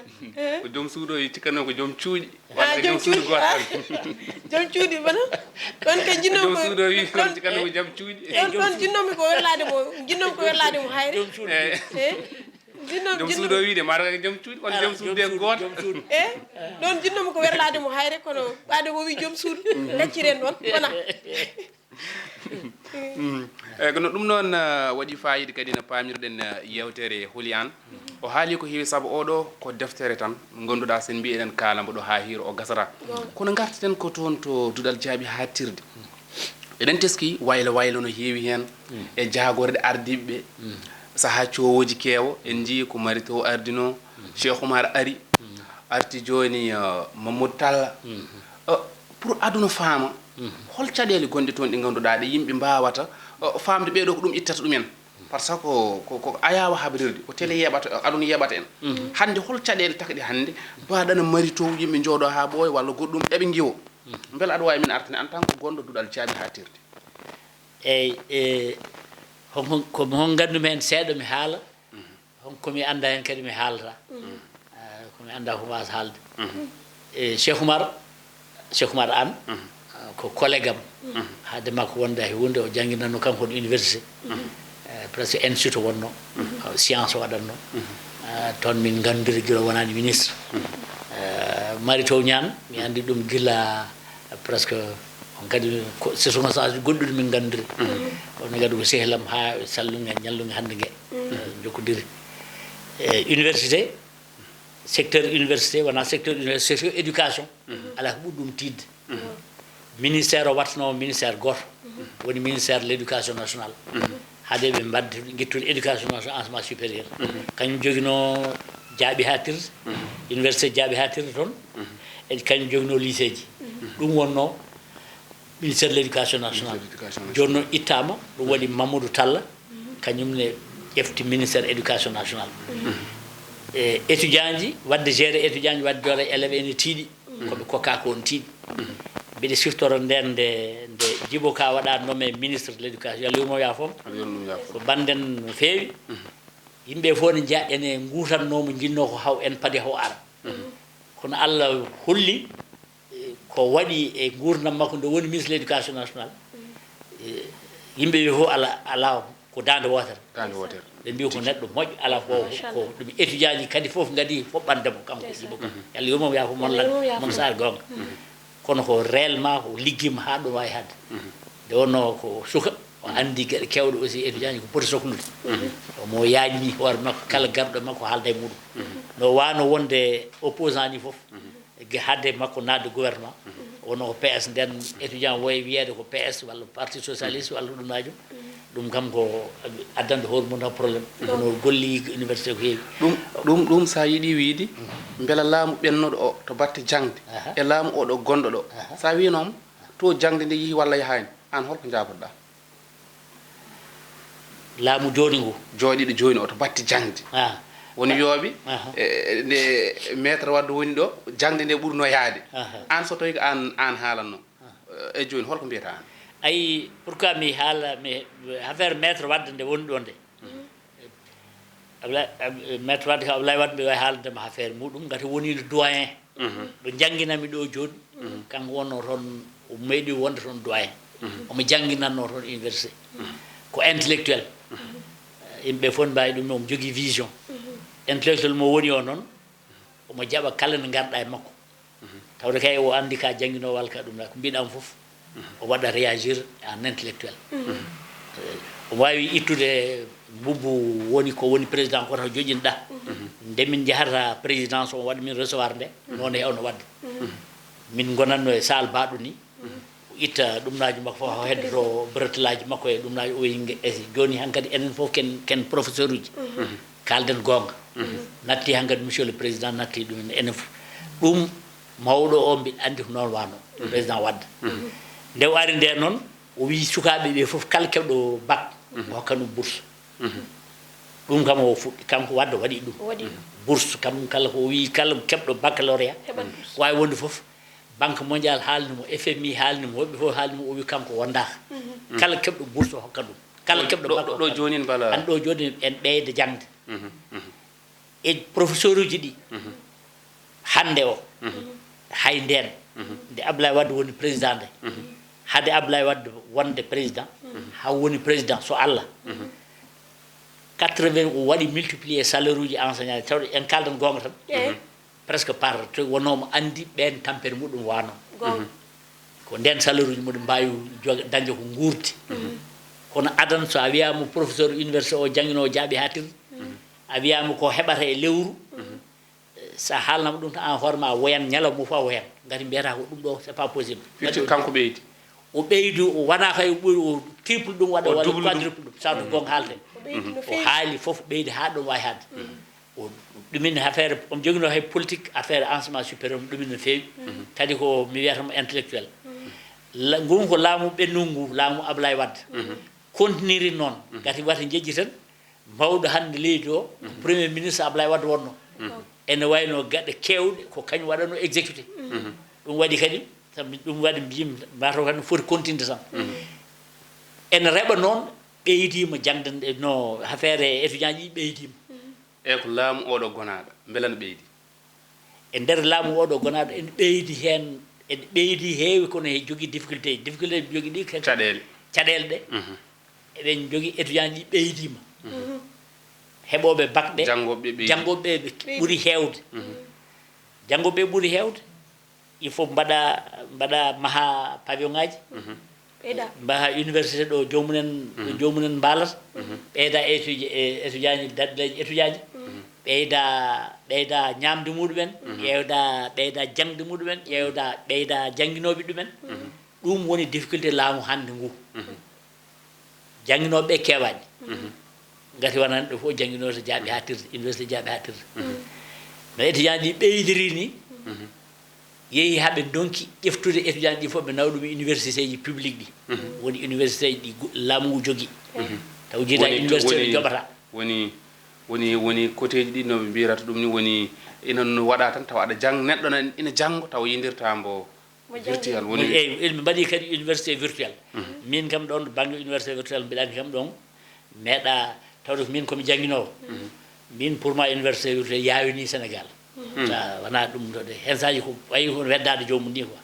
Ko joom suudu o, cikkanno ko joom cuuɗi. Ah, walla joom suudu cuuɗi. Gooto tan. Joom cuuɗi, wona? Ɗon kay jinnoomi ko, joom suudu o wi, ɗon, cikkanno ko joom cuuɗi. Ɗon, ɗon jinnoomi ko werlaade mo, jinnoomi ko werlaade mo hayre. Joom suudu. Eh. Eh? Jinnoomi, joom suudu o wi de, mara ko joom cuuɗi, on joom suudu de gooto. Joom suudu. Eh? Ɗon jinnoomi ko werlaade mo hayre, kono ɓaade o wi joom suudu. Gacciren ɗon, wona? Mm. Eh, kono ɗum noon, eh, waɗi faayiida kadi no paamirɗen, eh, yeewtere Holi Aan. O haali ko heewi sabu oɗo ko deftere tan, ngannduɗaa sen mbiyi eɗen kaala mbo ɗo haa hiiro o gasata. Goonga. Kono ngartaten ko toon to duɗal jaaɓi haaɗtirde. Eɗen teski waylo waylo no heewi heen e jaagorɗe ardiiɓe ɓe. Sahaa coowooji keewo, en njii ko Mari Sow ardinoo, Cheikh Oumar ari, arti jooni, eh, Mamadou Talla. Eh, pour aduna faama, hol caɗeele gonɗe toon ɗe ngannduɗaa ɗe yimɓe mbaawata, eh, faamde ɓee ɗo ko ɗum ittata ɗumen? Par ce que ko, ko ayaawa habrirde, ko télé yeɓata, aduna yeɓata en. Hannde hol caɗeele takɗe hannde, mbaɗana mari to yimɓe njooɗo haa ɓooya walla goɗɗum eɓe ngiwo? Mbele aɗa waawi min artine en tant que gonɗo duɗal jaaɓi haa tirde? Eyi, e, hon, hon, ko hon nganndu-mi heen seeɗa mi haala, hon ko mi annda heen kadi mi haalata. Ah, ko mi annda ko mi waawata haalde. E, Cheikh Oumar, Cheikh Oumar Anne, ah, ko collègue am. Hade makko wonde e huunde, o jannginatno kanko ɗo université. Eh, presque institut wonno, ah, science o waɗatno. Ah, toon min nganndiri gila o wonaani ministre. Eh, Mary Teuw Niane, mi anndi ɗum gila presque on kadi ko circonstance goɗɗuɗi min nganndiri. On kadi ko sehlam haa sallunge ñallunge hannde nge. Eh, jokkodiri. Eh, université, secteur université, wona secteur université, secteur éducation. Alaa ko ɓuri ɗum tiiɗde. Ministère o waɗatno ministère gooto, woni ministère de l'éducation nationale. Hade ɓe mbaɗde gittude éducation nationale, enseignement supérieur. Kañum jogino jaaɓi haa tirde, université jaaɓi haa tirde toon. E kañum jogino lycée ji. Ɗum wonno ministère de l'éducation nationale. Jooni noon ittaama, ɗum waɗi Mamadou Talla, kañum ne ƴefti ministère éducation nationale. E étudiant ji, waɗde gérer étudiant ji, waɗde jooɗa élève ene tiiɗi, ko ɓe kokkaa ko on tiiɗi. Mbiɗa siftora nden nde, nde Djibo Ka waɗa nommé ministre de l'éducation, yalla yurmo yaafo. Ko bannden no feewi. Yimɓe fof ne njiya ene nguutatnoo mo, njinnoo ko haw en padi haw ara. Kono Allah holli, eh, ko waɗi e nguurndam makko nde woni ministre de l'éducation nationale. Eh, yimɓe ɓe fof ala, ala ko daande wootere. Daande wootere. Ɓe mbiyi ko neɗɗo moƴƴo, ala ko, ko ɗum étudiant ji kadi fof ngadi foɓɓande mo kanko Djibo Ka. Yalla yurmo yaafo mon lan, mon saar goonga. Kono ko réellement ko liggima haa ɗum waawi haɗde. Nde wonno ko suka, o anndi geɗe kewɗe aussi étudiant ji ko poti soklude. Omo yaajni hoore makko, kala garɗo makko haalda e muɗum. No waano wonde opposant ni fof, ge-, hade makko naatde gouvernement, wonno ko P S nden étudiant woye wiyeede ko P S walla Parti Socialiste walla ɗum naajum. Ɗum kam ko addande hoore mum tan problème. Kono golli université ko heewi. Ɗum, ɗum, ɗum so a yiɗi wiyde, mbela laamu ɓennuɗo o to batte jaŋde e laamu oɗo gonɗo ɗo, so a wiinooma to jaŋde nde yihi walla yahaani, aan holko njaabotoɗaa? Laamu jooni ngu. Jooɗiiɗo jooni o to batte jaŋde. Woni yooɓe, e, e, nde maître Wade woni ɗo, jaŋde nde ɓurno yahde. Aan so tawii ko aan, aan haalanno, e, e jooni, holko mbiyata aan? Ayi, pourquoi mi haala, mi, affaire maître Wade nde woni ɗo nde. Abla-, Ab-, maître Wade kam, Ablaye Wade, mbiɗa waawi haalande ma affaire muɗum, ngati woniino doyen. Ɗo njannginami ɗo jooni, kanko wonno toon, o meeɗi wonde toon doyen. Omo jannginatno toon université. Ko intellectuel. Yimɓe fof mbaawi ɗum, omo jogii vision. Intellectuel mo woni o noon, omo jaɓa kala nde ngarɗa e makko. Tawde kay o anndi ka jannginoowo walla ka ɗum, ko mbiɗam fof, o waɗa réagir en intellectuel. Eh, omo waawi ittude mbubbu woni ko woni président ko taw joƴinɗa. Nde min njahata présidence, o waɗa min recevoir nde, noon e ono waɗde. Min ngonatno e salle baɗɗo ni, o itta ɗumnaaji makko fof, o heddoto bretelaji makko e ɗumnaaji, o wiyi nge-, e jooni hankadi enen fof ken, ken professeur uji. Kaalden goonga. Natti hankadi monsieur le président, natti ɗum en, enen fof. Ɗum mawɗo o mbiɗa anndi ko noon waano, président Wade. Nde o ari nde noon, o wiyi sukaaɓe ɓe fof kala keɓɗo bac, o hokka ɗum bourse. Ɗum kam o fuɗɗi, kanko Wade waɗi ɗum. Bourse kam kala ko o wiyi kala keɓɗo baccalauréat, waawi wonde fof, Banque Mondiale haalni mo, F M I haalni mo, woɓɓe fof haalni mo, o wiyi kanko wondaaka. Kala keɓɗo bourse o hokka ɗum. Kala keɓɗo bac o hokka ɗum. Ɗo jooni mbala. An ɗo jooni en ɓeyda jaŋde. E professeur uji ɗi, hannde o, hay ndeen, nde Ablaye Wade woni président nde, hade Ablaye Wade wonde président, haa woni président, so Allah, quatre-vingts o waɗi multiplier salaire uji enseignant, tawde en kaaldan goonga tan, presque par, to wonno omo anndi ɓeen tampere muɗum waano. Ko ndeen salaire uji muɗum mbaawi joga-, dañde ko nguurdi. Kono adan so a wiyaama professeur université o jannginoowo jaaɓi haa tirde, a wiyaama ko heɓata e lewru, sa haalnama ɗum tan, an hoore ma a woyan, ñalawma fof a woyan. Ngati mbiyata ko ɗum ɗo, c'est pas possible. Firti kanko ɓeydi. O ɓeydi, o wona kay o ɓuri, o triple ɗum waɗa, walla quadruple ɗum. Sa to goonga haalte. O haali fof ɓeydi haa ɗum waawi haade. O ɗumin affaire, omo jogino hay politique affaire enseignement supérieur, omo ɗumin no feewi. Kadi ko mi wiyata mo intellectuel. La-, ngun ko laamu ɓennugu ngu, laamu Ablaye Wade. Continiri noon. Ngati wata njeƴƴi tan, mawɗo hannde leydi o, ko Premier Ministre Ablaye Wade wonno. Ene wayno gaɗe keewɗe ko kañum waɗanno exécuté. Ɗum waɗi kadi, sabu ɗum waɗi mbiyimi, mataw kadi no foti continde tan. Ene reɓa noon, ɓeydiima jaŋde nde, no affaire e étudiant ji ɓeydiima. E ko laamu oɗo gonaɗo, mbela no ɓeydi? E nder laamu oɗo gonaɗo, ene ɓeydi heen, ene ɓeydi heewi, kono he jogii difficulté ji. Difficulté ji jogii ɗi kadi, Caɗeele. Caɗeele ɗe, eɗen jogii étudiant ji ɓeydiima. Heɓooɓe bac ɓe, Janngooɓe ɓe ɓeydi. Janngooɓe ɓe ɓuri heewde. Janngooɓe ɓe ɓuri heewde. Il faut mbaɗa, mbaɗa maha pavillon ngaji. Ɓeyda. Mbaha université ɗo jomumen, ɗo jomumen mbalata. Ɓeyda étudiant, étudiant ji, daɗɗeeji étudiant ji. Ɓeyda, ɓeyda ñaamde muɗumen, ƴeewda, ɓeyda jaŋde muɗumen, ƴeewda, ɓeyda jannginooɓe ɗumen. Ɗum woni difficulté laamu hannde ngu. Jannginooɓe ɓe keewaani. Ngati wonani ɗo fof jannginooɓe to jaaɓi haaɗtirde, université jaaɓi haaɗtirde. No étudiant ji ɓeydiri ni, yehi haa ɓe ndonki ƴeftude étudiant ji fof, ɓe nawa ɗum e université ji public ɗi. Woni université ji ɗi go- laamu ngu jogii. Taw jiida Woni- université woni- ɓe joɓata. Woni woni woni koteeji ɗi no ɓe mbiyata ɗum ni woni ina no waɗa tan tawa aɗa jang neɗɗo na ina janngo tawa yindirta mbo virtuel woni Eyi, eɗen mbaɗi kadi université virtuel. Min kam ɗoon to bannge université virtuel mbiɗa anndi kam ɗoon meeɗa tawde ko min komi jannginoowo. Min pour moi université virtuel yaawini Sénégal. Sa wonaa ɗum ɗo de heen saaji ko wayi kono weddaade joomum ni quoi.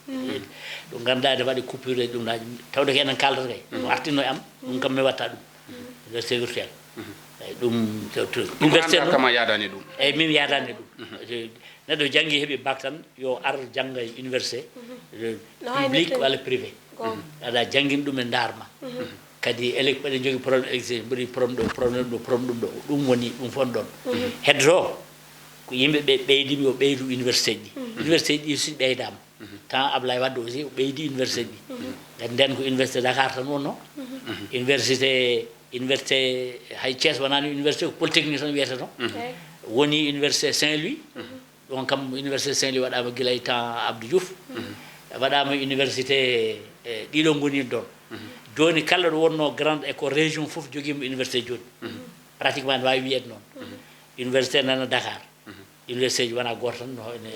Ɗum ngannduɗaa ene waɗi coupure e ɗum ɗaaji tawde ko enen kaaldata kay. Ko artinno e am ɗum kam mi watta ɗum. Université virtuel. Eyi ɗum ɗum anda kama yaadani ɗum. Eyi min yaadani ɗum. Neɗɗo janngi heɓi bac tan yo ar jannga e université public walla privé. Aɗa janngin ɗum e ndaar ma. Kadi élec eɗen jogii problème exi mbiɗi problème ɗo problème ɗo problème ɗum ɗo ɗum woni ɗum fon ɗoon. Heddoto ko yimɓe ɓe ɓeydi mi o ɓeydu université ji ɗi. Université ji ɗi si ɓeydaama temps Ablaye Wade aussi o ɓeydi université ji ɗi. Kadi nden ko université Dakar tan wonno. Université université hay Thiès wonani université ko polytechnique tan wiyeteno. Woni université Saint Louis. Ɗon kam université Saint Louis waɗama gila e temps Abdou Diouf. Waɗama université e ɗiɗo ngoni ɗon. Joni kala ɗo wonno grande école région fof joguima université joni. Pratiquement ne wawi wiyede noon. Université nana Dakar. Université ji wona goto tan no ene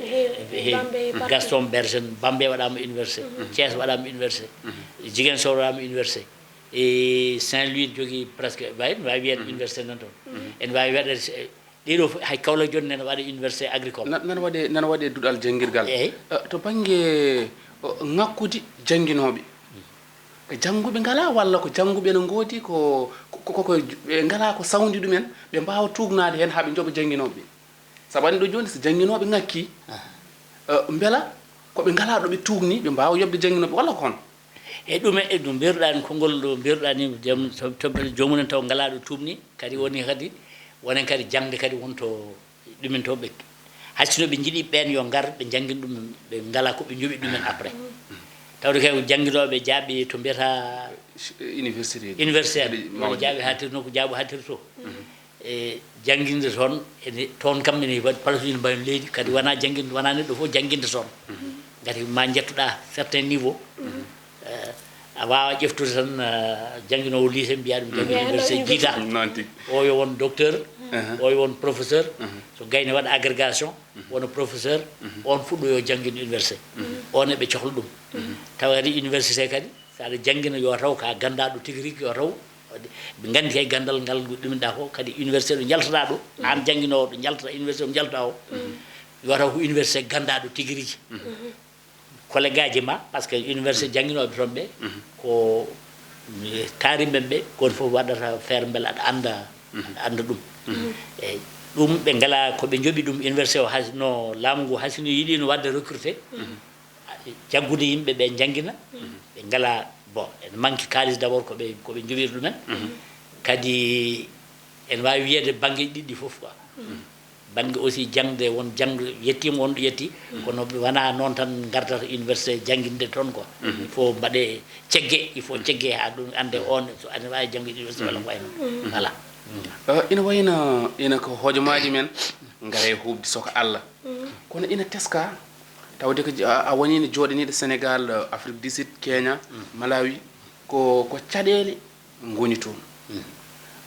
heewi. Gaston Berger Bambey waɗama université. Thiès waɗama université. Ziguinchor waɗama université. E Saint Louis jogui presque wawi no wawi wiyede université nan toon. Ene wawi waɗede ɗiɗo fof hay Kaolack joni nene waɗa université agricole. Nana waɗe nana waɗe duɗal janngirgal. Eyyi. To bannge ŋakkude jannginooɓe, ko jannguɓe ngalaa walla ko jannguɓe ene ngoodi ko ko ko ɓe ngalaa ko sawndi ɗumen ɓe mbaawa tuugnaade heen haa ɓe njoɓa jannginooɓe ɓe? Sabu anndi ɗo jooni so jannginooɓe ŋakkii, mbela ko ɓe ngalaa ɗo ɓe tuugnii ɓe mbaawa yoɓde jannginooɓe walla ko hono? E ɗum e ɗum mbiruɗaa ni konngol ɗo mbiruɗaa ni jom toɓɓere joomumen taw ngalaa ɗo tuuɓni kadi woni kadi wonen kadi jaŋde kadi wonto ɗumen to ɓe haysino ɓe njiɗi ɓeen yo ngar ɓe njanngin ɗum ɓe ngalaa ko ɓe njoɓi ɗumen après. Tawde kay ko jannginooɓe jaaɓi to mbiyata université universitaire wala jaaɓi haatirno ko jaaɓo haatirto. E jannginde toon ene toon kam ene waɗi place uji no mbawi no leydi kadi wona jannginde wona neɗɗo fof jannginde toon. Ngati ma njettoɗa certain niveau. A wawa ƴeftude tan jannginoowo lycée mbiya ɗum janngi université jiida. O yo won docteur. O yo won professeur. So gayni waɗa agrégation wona professeur. On fuɗɗo yo janngin université. On eɓe cohla ɗum. Tawa kadi université kadi so aɗa janngina yo taw ka ganndaɗo tigi rigi yo taw ɓe nganndi kay ganndal ngal ɗuminɗa ko kadi université ɗo njaltata ɗo an jannginoowo ɗo njaltata université ɗo njaltata o. Yo taw ko université ganndaɗo tigi rigi. Collegaji ma par ce que université jannginooɓe toon ɓe ko taariɓe ɓe goto fof waɗata feere mbele aɗa annda aɗa annda ɗum. Eyyi ɗum ɓe ngala ko ɓe njoɓi ɗum université o hay no laamu ngu hay sino yiɗino waɗde recruté. Jaggude yimɓe ɓe njanngina ɓe ngala bon ene manque kaalis d' abord koɓe koɓe njoɓiri ɗumen. Kadi ene wawi wiyede banggueji ɗiɗɗi foof quoi. Banggue aussi jangde won jangde yettima wonɗo yetti kono wona noon tan gardata université jangguinde toon quoi. Il faut mbaɗe cegge il faut cegge ha ɗum ande on so ene wawi janggude université walla ko wayno. Voilà. Ina wayno ina ko hojomaji men ngare hubde soko Allah. Kono ina teska tawde ko a wonino joɗaniɗo Sénégal, Afrique du Sud, Kenya, Malawi, ko ko caɗele ngoni toon.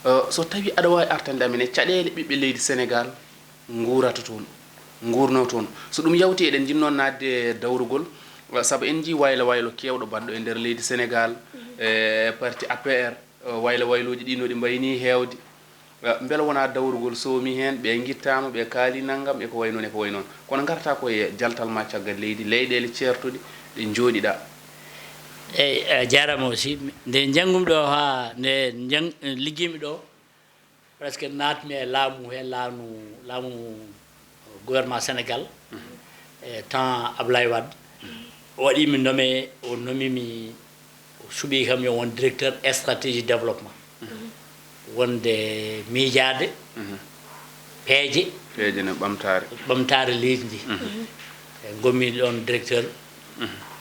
Eh, so tawii aɗa waawi artande amen e caɗeele ɓiɓɓe leydi Senegaal nguurata toon, nguurnoo toon. So ɗum yawtii, eɗen njinnoo naatde e dawrugol, eh, sabu en njii waylo waylo keewɗo baɗɗo e nder leydi Senegaal, e parti A P R, eh, waylo waylooji ɗii no ɗi mbayi nii heewde. Eh, mbela wonaa dawrugol soomi heen, ɓe ngittaama, ɓe kaali nanngam, e ko wayi noon, e ko wayi noon. Kono ngartaa ko e jaltal ma caggal leydi, leyɗeele ceertuɗe ɗe njooɗiɗaa. Eyi, a jaaraama aussi. Nde njanngumi ɗo haa nde njang-, liggimi ɗo, presque naatmi e laamu he, laamu, laamu gouvernement Sénégal, e temps Ablaye Wade. O waɗi mi nommé, o nommé mi, o suɓii kam yo won directeur stratégie développement. Wonde miijaade peeje Peeje no ɓamtaare. Ɓamtaare leydi ndi. E ngonmi ɗoon directeur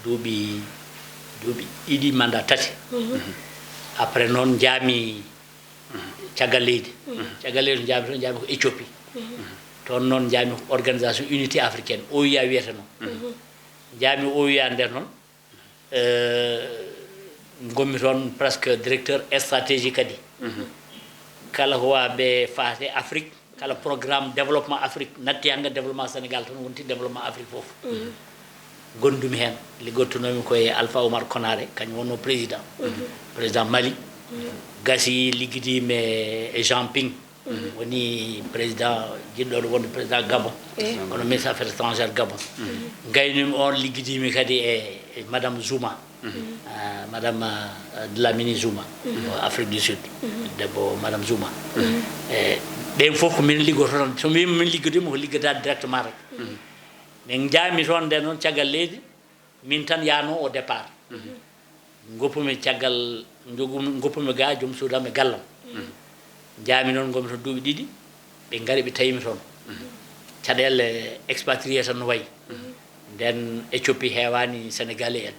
duuɓi, duuɓi ɗiɗi, mandat tati. Après noon njaami caggal leydi. Caggal leydi njaami toon, njaami ko Éthiopie. Toon noon njaami ko Organisation Unité Africaine, O U A wiyeteno. Njaami O U A nder noon, eh, ngonmi toon presque directeur stratégie kadi. Kala ko waabe faate Afrique, kala programme développement Afrique natti hannga développement Sénégal, toon wonti développement Afrique fof. Ngondumi heen, liggottunoomi ko e Alpha Oumar Konaré, kañum wonno président. Président Mali, gasi liggidiimi e Jean Ping, woni président jiɗɗo wonde président Gabon, kono ministre affaires étrangères Gabon. Ngaynumi oon, liggidiimi kadi e, e Madame Zuma. Ah, Madame, ah, Dlamini Zuma, o Afrique du Sud, debbo Madame Zuma. E ɓeen fof ko min liggoto tan. So mbimi min liggoto, ko liggata directement rek. Min njaami toon nde noon, caggal leydi, min tan yaano au départ. Ngoppumi caggal, njogumi, ngoppumi ga joom suudam e gallam. Njaami noon, ngonmi toon duuɓi ɗiɗi, ɓe ngari ɓe tawi mi toon. Caɗeele expatrié tan no wayi. Nden Éthiopie heewaani Sénégalais en.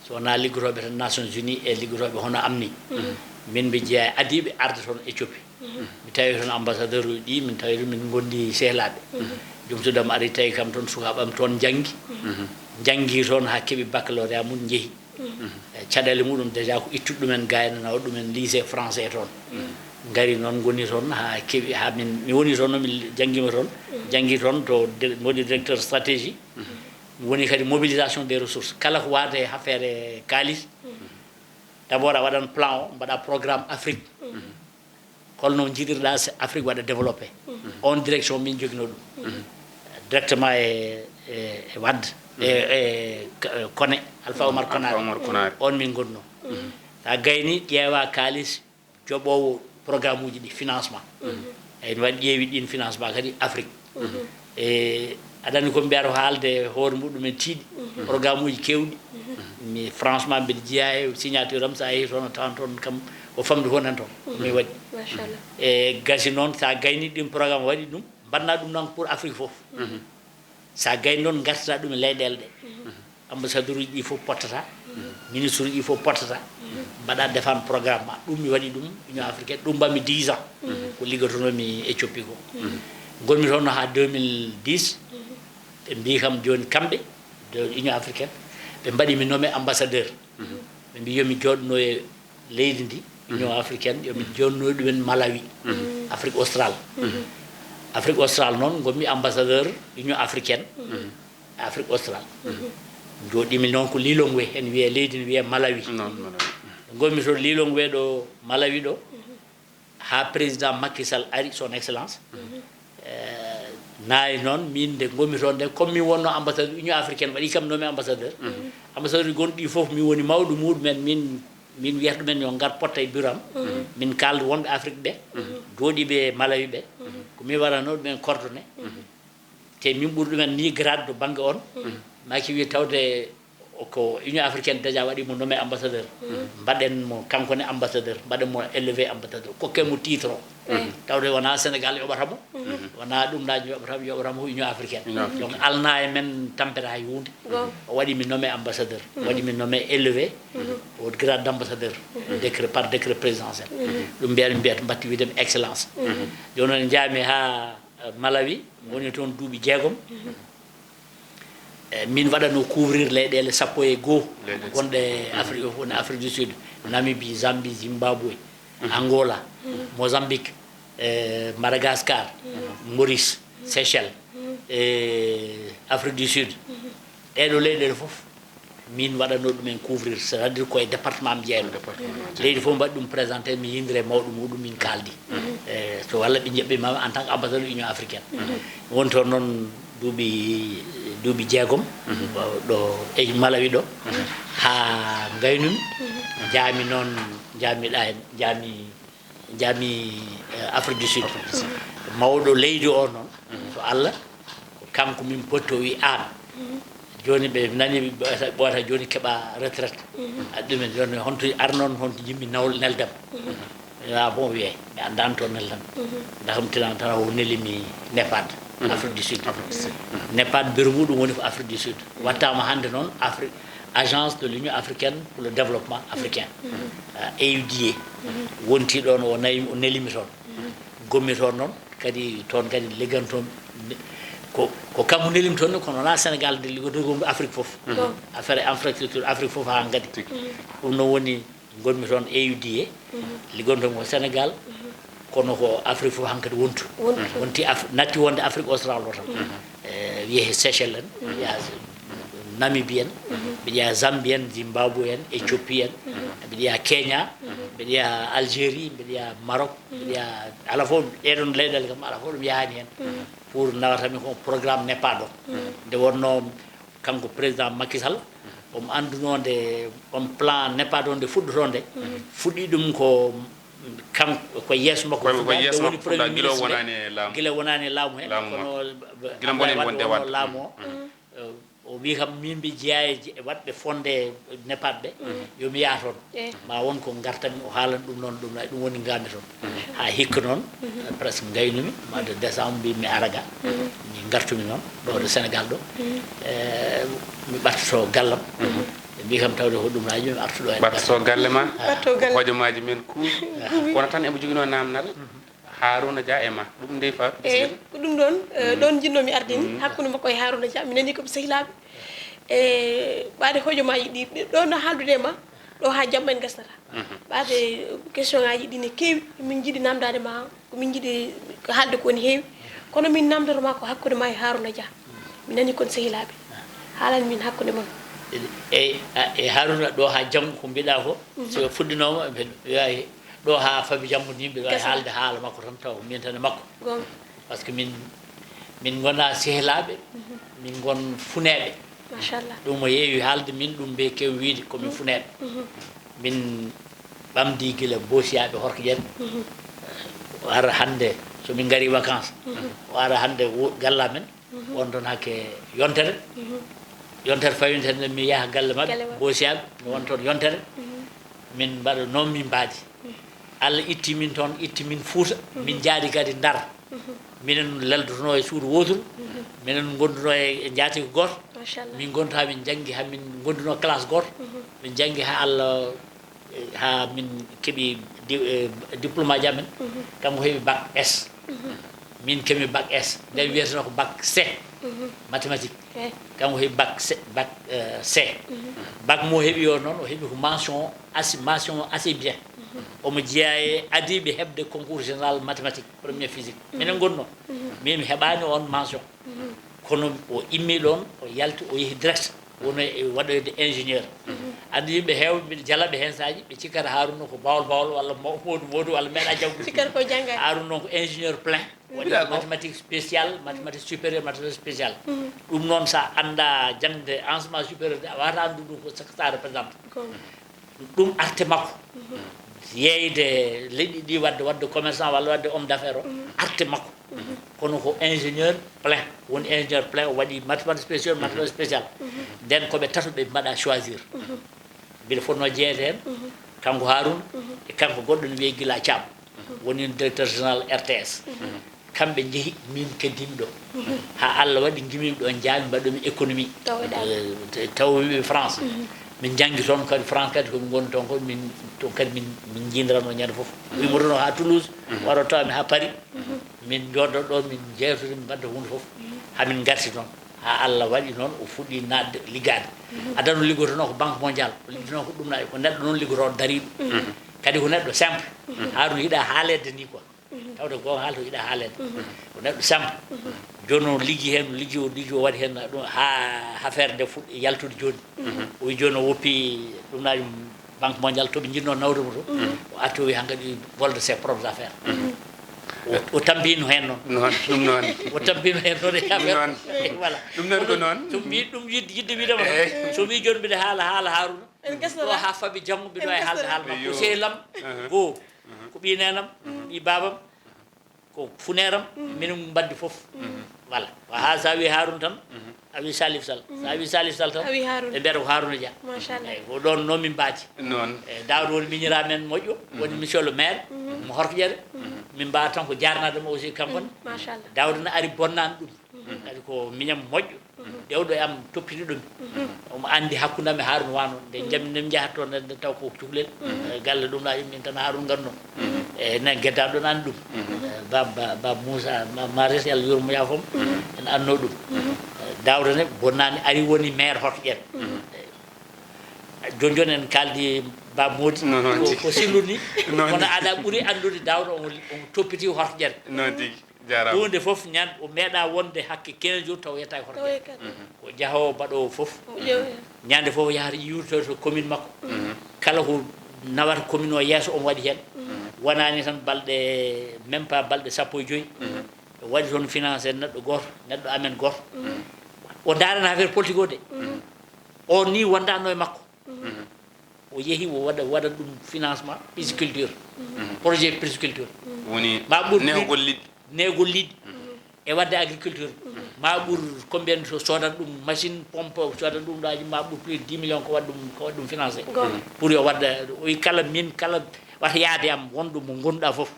So wonaa liggotooɓe tan Nations Unies e liggotooɓe hono am ni. Min mbi jeyaa e adiiɓe arde toon Éthiopie. Mi tawi toon ambassadeur uji ɗi, min tawi toon, min ngondi sehlaaɓe. Joom suudam ari tawi kam toon, sukaaɓam toon njanngi. Njanngi toon haa keɓi baccalauréat mum, njehi. E caɗeele muɗum déjà ko ittude ɗumen ga en, nawa ɗumen lycée français toon. Ngari noon, ngoni toon haa keɓi, haa min, mi woni toon, mi janngiima toon. Janngi toon to de-, woni directeur stratégie. Mi woni kadi mobilisation des ressources. Kala ko waade e affaire kaalis, d'abord a waɗan plan o, mbaɗa programme Afrique. Holno njiɗirɗa se Afrique waɗa développé? On direction min joginoo ɗum. Directement e, e, e Wade, e, e K-, e Koné, Alpha Omar Alpha Konaré. Omar Konaré. On min ngonno. So a gayni, ƴeewa kaalis joɓoowo programme uji ɗi, financement. Eyi, mi waɗi ƴeewi ɗin financement kadi Afrique. E, aɗa anndi ko mbiyata ko haalde hoore muɗum en tiiɗi. Programme uji keewɗi. Mi, franchement, mbiɗa jeyaa e signature am, so a yehi toon, a tawan toon kam o famɗi ko nan toon. Mi waɗi. Machallah. E gasi noon, so a gayni ɗin programme, waɗi ɗum, mbaɗna ɗum noon pour Afrique fof. So a gayni noon, ngartata ɗum e leyɗeele ɗe. Ambassadeur uji ɗi fof pottata, ministre uji ɗi fof pottata, mbaɗa défendre programme ma. Ɗum mi waɗi ɗum Union Africaine, ɗum mbaɗmi dix ans, ko liggotonoomi Éthiopie ko. Ngonmi toon no haa deux mille dix, ɓe mbii kam jooni kamɓe, de Union Africaine, ɓe mbaɗi mi nommé ambassadeur. Ɓe mbii yo mi jooɗno e leydi ndi, Union Africaine, yo mi jooɗno ɗumen Malawi, Afrique Australe. Afrique Australe noon, ngonmi ambassadeur Union Africaine. Afrique Australe. Jooɗimi noon ko Lilongwe, en wiyee leydi, ne wiyee Malawi. Noon, Malawi. Ngonmi toon Lilongwe ɗo, Malawi ɗo, haa président Macky Sall ari, son excellence. Eh, nayi noon, min nde ngonmi toon nde, comme min wonno ambassadeur Union Africaine, waɗi kam nommé ambassadeur. Ambassadeur gonɗi fof, min woni mawɗo muɗumen, min, min wiyata ɗumen yo ngar potta e bureau am. Min kaalda wonɓe Afrique ɓe, jooɗiiɓe Malawi ɓe. Ko min waɗanoo ɗumen coordonné. Te min ɓuri ɗumen ni grade to bannge on. Macky wi tawde ko Union Africaine déjà waɗi mo nommé ambassadeur. Mbaɗen mo kanko ne ambassadeur, mbaɗen mo élevé ambassadeur, kokken mo titre o. Tawde wonaa Sénégal yoɓata mo, wonaa ɗum ɗaaji yoɓata mo, yoɓata mo ko Union Africaine. Union Africaine. Donc alnaa e men tampere hay huunde. O waɗi mi nommé ambassadeur, o waɗi mi nommé élevé au grade d'ambassadeur, décret, par décret présidentiel. Ɗum mbiyan, mbiyat, mbatti wiide mi excellence. Jooni noon njaami haa Malawi, woni toon duuɓi jeegom. Eh, min waɗano couvrir leyɗeele sappo e goo gonɗe Afrique, woni Afrique du Sud, Namibie, Zambie, Zimbabwe, Angola, Mozambique, eh, Madagascar, Maurice, Seychelles, eh, Afrique du Sud. Ɗeeɗo leyɗeele fof, min waɗano ɗumen couvrir, c'est-à-dire koye département mi jeeyno. Leydi fof mbaɗi ɗum présenté, mi yindiri e mawɗo muɗum, min kaaldi. Eh, so walla ɓe njeɓɓi ma en tant que ambassadeur Union africaine. Woni toon noon duuɓi, duuɓi jeegom, ɗo e Malawi ɗo, haa ngaynumi, njaami noon, njaami ɗa hen, njaami, njaami, eh, Afrique du Sud. Mawɗo leydi o noon, so Allah, ko kanko min potti, o wi aan. Jooni ɓe nani ɓe ɓoyata, ɓoyata jooni keɓa retraite. Aɗa ɗumen jooni honto arnon, honto yimɓe nawl-, neldam. Ah bon, wiyay, mi anndaani to neldan. Ndax mi tinano tan o neli mi NEPAD, Afrique du Sud. Afrique du Sud. NEPAD, bureau muɗum woni ko Afrique du Sud. Wattama hannde noon Afri-, Agence de l'Union africaine pour le développement africain, ah, A U D A. Wonti ɗoon, o nayi, o neli mi toon. Ngonmi toon noon, kadi toon kadi ligganto ko, ko kanko neli mi toon, kono wonaa Sénégal nde ligganto, ko Afrique fof. Affaire infrastructure, Afrique fof haa ngadi. Tigi. Ɗum noon woni ngonmi toon A U D A, liggonto ko Sénégal, kono ko Afrique fof hankadi wontu. Wontu. Wonti Af-, natti wonde Afrique Austral o tan. Eh, wiyee Seychelles en, mbiyaa Namibie en, mbiyaa Zambie en, Zimbabwe en, Éthiopie en, mbiyaa Kenya, mbiyaa Algérie, mbiyaa Maroc, mbiyaa, ala fof ɗeɗon leyɗeele kam, ala fof ɗum yahaani heen. Pour nawata mi ko programme NEPAD o. Nde wonnoo kanko président Macky Sall, omo anndunoo nde on plan NEPAD o nde fuɗɗotoo nde, fuɗɗi ɗum ko kanko, ko yeeso makko. Ko, ko fuɗɗaani, yeeso nde makko woni fuɗɗaa, premier gila ministre nde, wonaani e laamu. Gila wonaani e laamu he, laamu kono makko. Gila Abdoulaye Wade wonde wonnoo Wade. Laamu o. Eh, o wi kam, min mbi jeyaa e je-, waɗɓe fondé NEPAD ɓe, yo mi yaha toon. Eh. Ma won ko ngartanmi, o haalan ɗum noon, ɗum, ɗum woni ngarmi toon. Haa hikka noon, presque ngaynumi, mois de décembre, mbimi mi ara ga. Min ngartumi noon, ɗo to Sénégal ɗo. Eh, mi ɓattoto gallam. Ɓe mbi kam tawde ko ɗum laaji, mi artu ɗo en. Ɓattoto galle ma, ɓatto galle. Hojomaaji men kuuɓi. Kono tan emo joginoo naamnal. Haruna Dia e ma. Ɗum ndey Fatou, eyi, bisimilla. Ko ɗum ɗoon, eh, ɗoon njiɗnoo mi arde ni, hakkunde makko e Haruna Dia. Mi nanii ko ɓe sehilaaɓe. E ɓaade hojomaaji ɗi, ɗi, ɗo no haaldude e ma, ɗo haa jamma en gasnata. Ɓaade question ŋaaji ɗi ne keewi, min njiɗi naamndaade ma, ko min njiɗi ko haalde ko ne heewi. Kono min naamndoto ma ko hakkunde ma e Haruna Dia. Mi nanii kon sehilaaɓe. Haalan min hakkunde mon. Eyi, a, e Haruna, ɗo haa janngo ko mbiɗa ko, so fuɗɗinooma, mbeɗa wiya, ɗo haa fabi janngo ni, mbeɗa waawi haalde haala makko tan, taw ko min tan e makko. Goonga. Parce que min, min ngonaa sehilaaɓe, min ngon funeeɓe. Machallah. Ɗum o yeewi haalde min, ɗum mbe kew wiide ko min funeeɓe. Min ɓamdi gila Boosiyaaɓe Horko Ƴen. O ara hannde, so min ngari vacances, o ara hannde wo-, galla men. Won toon hakke yontere. Yontere fawintere nde mi yaha galle maɓɓe, Boosiyaaɓe, mi won toon yontere. Min mbaɗa noon min mbaadi. Allah itti min toon, itti min Fuuta. Min njaadi kadi Ndar. Minen leldotonoo e suudu wooturu. Minen ngondunoo e, e njaatige gooto. Machallah. Min ngonta, min njanngi haa min ngondunoo classe gooto. Min njanngi haa Allah haa min keɓi di-, eh, diplôme aji amen. Kanko heɓi bac S. Min keɓmi bac S. Nde wiyetenoo ko bac C, mathématique. Kanko heɓi bac C, bac, eh, C. Bac mo heɓi o noon, o heɓi ko mention assi-, mention assez bien. Omo jeyaa e adiiɓe heɓde concours général mathématique, première physique. Minen ngonnoo. Min mi heɓaani oon mention. Kono o immii ɗoon, o yalti, o yehi direct, woni e waɗoyde ingénieur. Anndi yimɓe heewɓe, mbiɗa jala ɓe heen saaji, ɓe cikkata Haruna ko bawol bawol walla mo-, moodu moodu walla meeɗa janngude. Cikkata ko janngaani. Haruna noon ko ingénieur plein, waɗi mathématique spéciale, mathématique supérieure, mathématique spéciale. Ɗum noon, so a anndaa jaŋde enseignement supérieur, a waawataa anndude ɗum ko, so ko ça représente. Goonga. Ɗum arte makko. Yeeyde leƴƴi ɗi, waɗde, waɗde commerçant walla waɗde homme d'affaires o, arte makko. Kono ko ingénieur plein, woni ingénieur plein, o waɗi mathématique spéciale, mathématique spéciale. Nden ko ɓe tato ɓe mbaɗa choisir. Mbiɗa fotnoo jeyeede heen, kanko Haruna, e kanko goɗɗo ne wiyee Gila Thiam. Woni directeur général R T S. Kamɓe njehi, min keddimi ɗo. Haa Allah waɗi ngimimi ɗo, njaami mbaɗumi économie. Tawoɗaa. Eh, te-, tawomi France. Min njanngi toon kadi, France kadi ko min ngoni toon ko, min, toon kadi min, min njiidiranoo ñande fof. Wimotono haa Toulouse, waro tawa mi haa Paris. Min njooɗo ɗo, min njeewtida, min mbaɗda huunde fof. Haa min ngarti toon. Haa Allah waɗi noon, o fuɗɗi naatde liggaade. Adana o liggotonoo ko Banque Mondiale, o liggotonoo ko ɗum, nayi ko neɗɗo noon liggotooɗo dariiɗo. Kadi ko neɗɗo simple. Haaruna yiɗaa haaleede nii quoi. Tawde goonga haalta, o yiɗaa haaleede. Ko neɗɗo simple. Jooni o liggi heen, liggi o, liggi o waɗi heen ɗum haa affaire nde fuɗɗi yaltude jooni. O wi jooni o woppi ɗum, nayi Banque Mondiale to ɓe njiɗnoo nawde mo to. O arti o wi hankadi il vole de ses propres affaires. O, o tampino heen noon. Noon, ɗum noon. O tampino heen noon e affaire. Noon. Voilà. Ɗum noon ko noon. So mbi ɗum yidde, yidde wiide ma. Eey. So mbi jooni mbiɗa haala, haala Haaruna. En kesnata. Ɗo haa faɓi janngo mbiɗo waawi haalde haala makko. Yo. Ko sehil am, goo. Ko ɓii neenam, ɓii baabam, ko funeeram, minen mbaddi fof. Voilà. Ko haa so a wii Haaruna tan, a wii Salif Sall. So a wii Salif Sall tan, a wii Haaruna. Ɓe mbiyata ko Haaruna Dia. Machallah. Eey, ko ɗoon noon min mbaadi. Noon. Eey, Daawda woni miñiraa men moƴƴo, woni monsieur le maire, mo Horkojere. Min mbaawa tan ko jaarnaade mo aussi kanko ne. Machallah. Daawda ne ari bonnaani ɗum. Kadi ko miñam moƴƴo, dewɗo e am toppitiiɗo mi. Omo anndi hakkunde am e Haaruna wano, nde njammi nde mi njahat toon, nde, nde taw ko cukalel. E galle ɗum ɗaa, min tan Haaruna ngannduno. E nan geddaɗo ɗon anndi ɗum. E, ba, ba, ba Moussa, ma, ma res Yalla yurmo yaafom, en anno ɗum. E, Daawda ne bonnaani ari woni maire Horkojere. E, jooni jooni en kaaldi ba Moodi, noon, noon ko, tigi. Ko sirlu ni. Noon. Kono aɗa ɓuri anndude Daawda omo, omo toppiti Horkojere. Noon tigi. Jaaraama. Huunde fof ñande o meeɗa wonde hakke quinze jours taw yettaaki hoto. Taw yettaaki. Ko jahoowo baɗoowo fof. Ñande fof yahata yuurto to commune makko. Kala ko nawata commune o yeeso omo waɗi heen. Wonaani tan balɗe, même pas balɗe sappo e joy. O waɗi toon financé neɗɗo gooto, neɗɗo amen gooto. O ndaarana affaire politique o de. O ni wondaano e makko. O yehi o waɗa, waɗa ɗum financement pisciculture. Projet pisciculture. Woni ma ɓur nehgol liɗɗi. Nehgol liɗɗi. E waɗde agriculture. Ma ɓur combien so soodata ɗum machine, pompe, soodata ɗum ɗaaji, ma ɓur plus de dix millions ko waɗa ɗum, ko waɗa ɗum financé. Goonga. Pour yo waɗa, o wi kala min, kala wata yaade am wonɗo mo ngonɗa fof.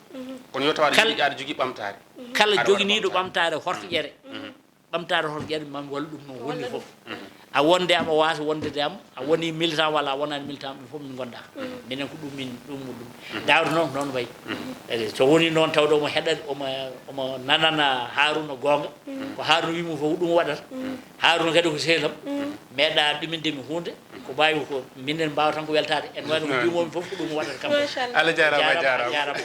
Kono yo taw aɗa jogii, aɗa jogii ɓamtaare. Kala joginiiɗo ɓamtaare Horkojere. Ɓamtaare hoto ƴaɗi, mami wallu ɗum no woni fof. A wonde am, a waasa wonde am, a woni militant walla a wonaani militant, ɗum fof min ngonda. Minen ko ɗum min, ɗum, ɗum. Daawda noon ko noon wayi. Eyi, so woni noon tawde omo heɗa, omo, omo nanana Haaruna goonga, ko Haaruna wii mo fof ko ɗum waɗata. Haaruna kadi ko sehil am, meeɗa ɗuminde mi huunde. Ko mbaawi ko, minen mbaawa tan ko weltaade. En waɗi ko mbiimoo-mi fof, ko ɗum waɗata kam. Machallah. Allah jaaraama, a jaaraama. Jaaraama.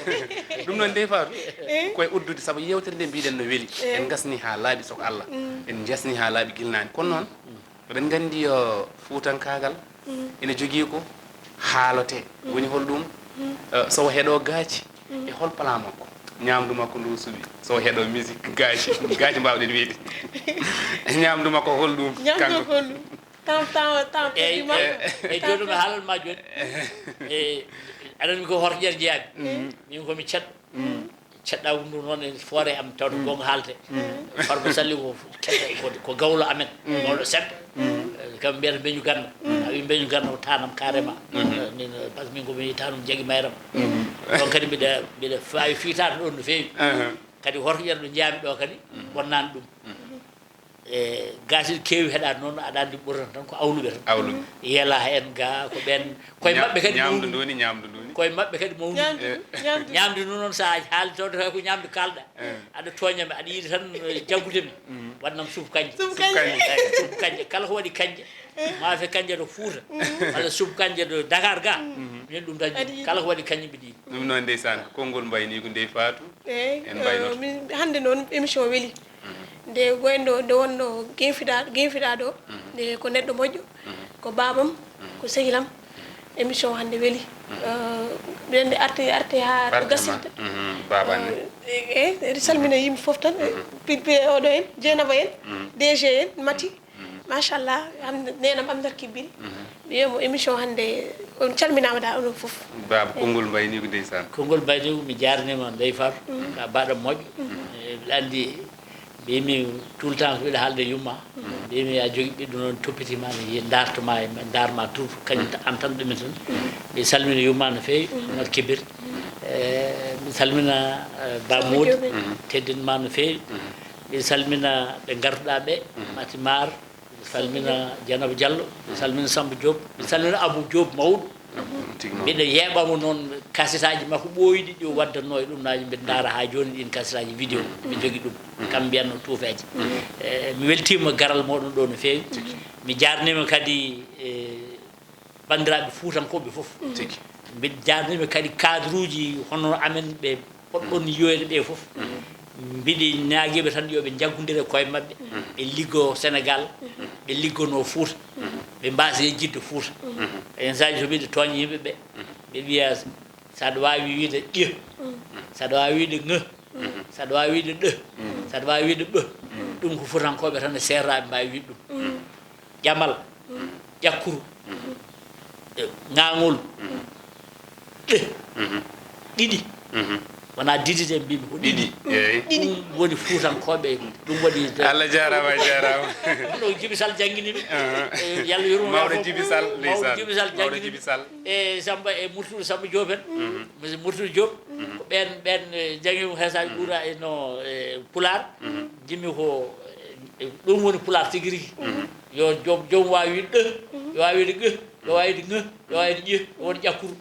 Ɗum noon, Ndeye Fatou, eh? Ko e uddude, sabu yeewtere nde mbiɗen no weli. Eh. En ngasni haa laaɓi, soko Allah. Mm. En ngasni haa laaɓi gila naane. Kono noon, mm, eɗen nganndi yo fuutankaagal, mm, ene jogii ko haalotee. Mm. Woni hol ɗum? Mm. Eh, so o heɗoo gaaci, mm, e hol plan makko? Ñaamdu makko ndu suɓi. So o heɗoo musique gaaci, gaaci mbaawɗen wiyde. Ñaamdu makko hol ɗum? Ñaamdu kanko makko hol ɗum? Tam, tam, tam, eyi, eyi, jooni mi haalan ma jooni. Eyi, aɗa anndi ko hoto ƴeer jeyaami. Mm. Min ko mi ceɗɗo. Mm. Ceɗɗaagu ndu noon e foore am, tawde, mm, goonga haalte. Mm. Farba Salli ko, ko, ko gawlo amen, mm, mawɗo seɗɗa. Mm. Eh, kam mbiyata Mbeñu Ganna. Mm. A wi Mbeñu Ganna ko taanam carrément. Mm. Eh, min, eh, par ce que min ko mi taanum jagi mayram. Mm. Ɗon kadi mbiɗa, mbiɗa faawi fiitaade ɗon no feewi. Uh-huh. Kadi hoto ƴeer ɗo jeyaami ɗo kadi, mm, bonnaani ɗum. Mm. E gaasi keewi heɗaade noon, aɗa anndi ɓurata tan ko awluɓe tan. Awluɓe. Yela en ga, ko ɓeen, koye maɓɓe kadi ñaamdu ndu woni, ñaamdu ndu woni. Koye maɓɓe kadi mawni. Ñaamdu ndu, eh, ñaamdu ndu. Ñaamdu ndu noon, so a haali tawde ko ñaamdu kaalɗa, eh, aɗa tooña mi, aɗa yiɗi tan, eh, jaggude mi. Mm. Waɗnam supu kanje. Supu kanje. Supu kanje. Eh, supu kanje. Kala ko waɗi kanje, eh, maafe kanje to Fuuta, mm, walla supu kanje to Dakar ga, mm, min ɗum tan, kala ko waɗi kanje mbiɗa yiɗi. Ɗum noon, ndeysaan, ko konngol mbayni ko, Ndeye Fatou. Eeyi, en mbaynoto, eh, min, hannde noon émission o weli. Mhm. Nde wonno, nde wonno genfiɗaa, genfiɗaa ɗo, mhm, nde ko neɗɗo moƴƴo, mhm, ko baabam, mhm, ko sehilam. Émission o hannde weli. Mhm. Eh, mbiɗa anndi arte, arte haa to gasirde. Mhm, baaba ne. Eh, eh, eɗen calmina yimɓe fof tan, eh, mhm, pi-, pi-, oɗo en, Dieynaba en, mhm, D G en, Mati. Mhm. Machallah, am-, neenam Aminata Kebbiri. Mhm. Mbiye mo émission hannde, on calminaama dal, onon fof. Baaba, eeyi, konngol mbayni ko ndeysaan. Konngol mbayni ko, mi jaarniima Ndeye Fatou, mhm, ka baɗam moƴƴo. Mhm. Eh, mbiɗa anndi, mbiymi tout le temps ko mbiɗa haalde yumma. Mhm. Mbiymi a jogii ɓiɗɗo noon toppitiima, mi yi-, ndaartoma e, ndaarma tout, kañum ta-, an tan ɗumen tan. Mhm. Mi salmina yumma no feewi, mhm, Aminata Kebbiri. Mhm. Eh, mi salmina, eh, Ba Samba Moodi, Diop en. Mhm. Teddinma no feewi. Mhm. Mi salmina ɓe ngartuɗaa ɓe, mhm, Mati Maar, mi salmina Dieynaba Diallo, mi salmina Samba Diop, mi salmina Abou Diop mawɗo, Tigi noon. Mbiɗa yeeɓamo noon kasetaaji makko ɓooyɗi ɗi o waddannoo e ɗum naaji, mbiɗa ndaara haa jooni ɗiin kasetaaji vidéo. Mi jogi ɗum. Kam mbiyatno tuufeeje. Eh, mi weltiima garal mooɗon ɗo no feewi. Mi jaarniima kadi, eh, banndiraaɓe fuutankooɓe fof. Tigi. Mbiɗa jaarniima kadi cadre uji hono amen ɓe poɗɗon yoyde ɓe fof. Mbiɗa ñaagiiɓe tan yo ɓe njaggondire koye maɓɓe, ɓe liggoo Sénégal, ɓe liggonoo Fuuta, ɓe mbaasa yejjitde Fuuta. Yen saaji so mbiɗa tooña yimɓe ɓe, ɓe mbiya, saɗa waawi wiide ƴe, saɗa waawi wiide ŋ, saɗa waawi wiide ɗ, saɗa waawi wiide ɓ. Ɗum ko fuutankooɓe tan e seeraaɓe mbaawi wiide ɗum. Ƴamal, ƴakkuru, e ŋaaŋol, ɗe, ɗiɗi. Wonaa didi de mbimi ko ɗiɗi. Ɗiɗi, eey. Ɗum woni fuutankooɓe, ɗum waɗi de. Allah jaaraama, a jaaraama. Ɗo Jibi Sall janngini mi. Eh, Yalla yurmo Mawɗo Jibi Sall, Mawɗo ndeysaan. Jibi Sall Mawɗo janngini mi. Jibi Sall. E Samba, e Murtuɗo Samba Diop en. Monsieur Murtuɗo Diop. Ko ɓeen, ɓeen, eh, jangi mo heesaani ɓura e no, eh, Pulaar. Jimmi ko, eh, ɗum woni Pulaar tigi rigi. Yo joom, joom waawi wiide ɗ, yo waawi wiide ƴ, yo waawi wiide ŋ, yo waawi wiide ƴe, yo won ƴakkuru.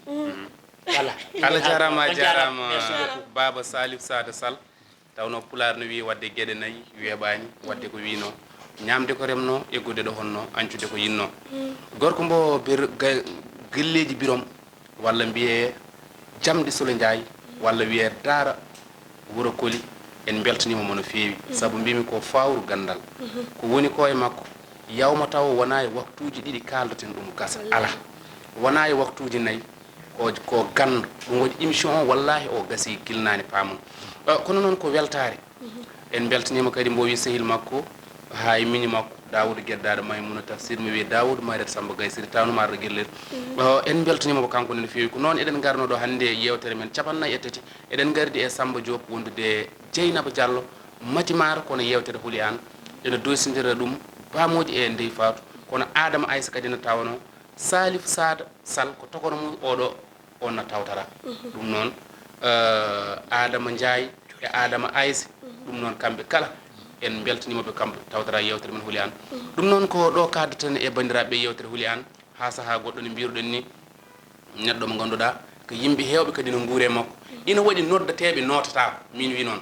Voilà. Allah jaaraama, a jaaraama. Merci beaucoup. Baaba Salif Sada Sall. Tawno Pulaar no wiyi waɗde geɗe nayi weeɓaani, waɗde ko wiynoo, ñaamde ko remnoo, eggude ɗo honnoo, añcude ko yinnoo. Gorko mbo bir-, ga-, galleeji birom, walla mbiyee jamɗe Sule Njaay, walla wiyee daara Wuro Koli, en mbeltaniima mo no feewi. Sabu mbimi ko fawru ganndal. Ko woni ko e makko, yawma taw wonaa e waktuuji ɗiɗi kaaldoten ɗum gasa. Alaa. Wonaa e waktuuji nayi, ko, ko ganndo. Ɗum waɗi émission o, wallaahi o gasi gilnaani paamum. Eh, kono noon ko weltaare. En mbeltaniima kadi mbo wi sehil makko, haa e miñi makko, Daawuda Geddaade Maymuna Tafsir, mi wiya Daawuda Mayrata Samba Gaye Siri, tawnoo ma arɗo Gellel. Eh, en mbeltaniima mo kanko ne no feewi. Ko noon eɗen ngarno ɗo hannde e yeewtere men cappannayi e tati. Eɗen ngardi e Samba Diop wondude e Jeynaba Diallo, Mati Maar, kono yeewtere huli aan. Ene doysindira ɗum Bamooji e Ndey Faatu. Kono Adama Aysa kadi ne tawnoo Salif Sada Sall ko tokono mum oɗo on na tawtara. Ɗum noon, eh, Adama Ndiaye e Adama Ayse, ɗum noon kamɓe kala, en mbeltaniima ɓe kamɓe tawtara yeewtere men huli aan. Ɗum noon ko ɗo kaaddaten e banndiraaɓe yeewtere huli aan, haa sahaa goɗɗo no mbiruɗen ni, neɗɗo mo ngannduɗaa ko yimɓe heewɓe kadi no nguure makko. Ina waɗi noddateeɓe nootataako, min wi noon.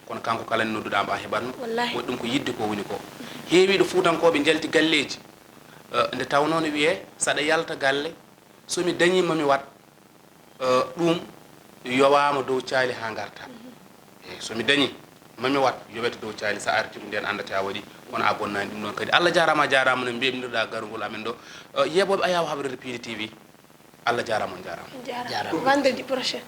Kono kanko kala nde nodduɗaa mbo a heɓatno. Wallaahi. Waɗi ɗum ko yidde ko woni ko. Heewiiɗo fuutankooɓe njalti galleeji, eh, nde tawnoo no wiyee, saɗa yalta galle, so mi dañii ma mi waɗ, eh, ɗum yowaama dow caali haa ngarta. Eey, so mi dañii ma mi waɗ, yowete dow caali, so a artii ko ndeen anndata a waɗi, kono a bonnaani ɗum ɗoon kadi. Allah jaaraama, a jaaraama no mbeeɓnirɗaa garugol amen ɗo. Eh, yeeɓooɓe Ayaawo Habrede Piindi T V, Allah jaaraama, on jaaraama. Jaaraama. Jaaraama. Vendredi prochain.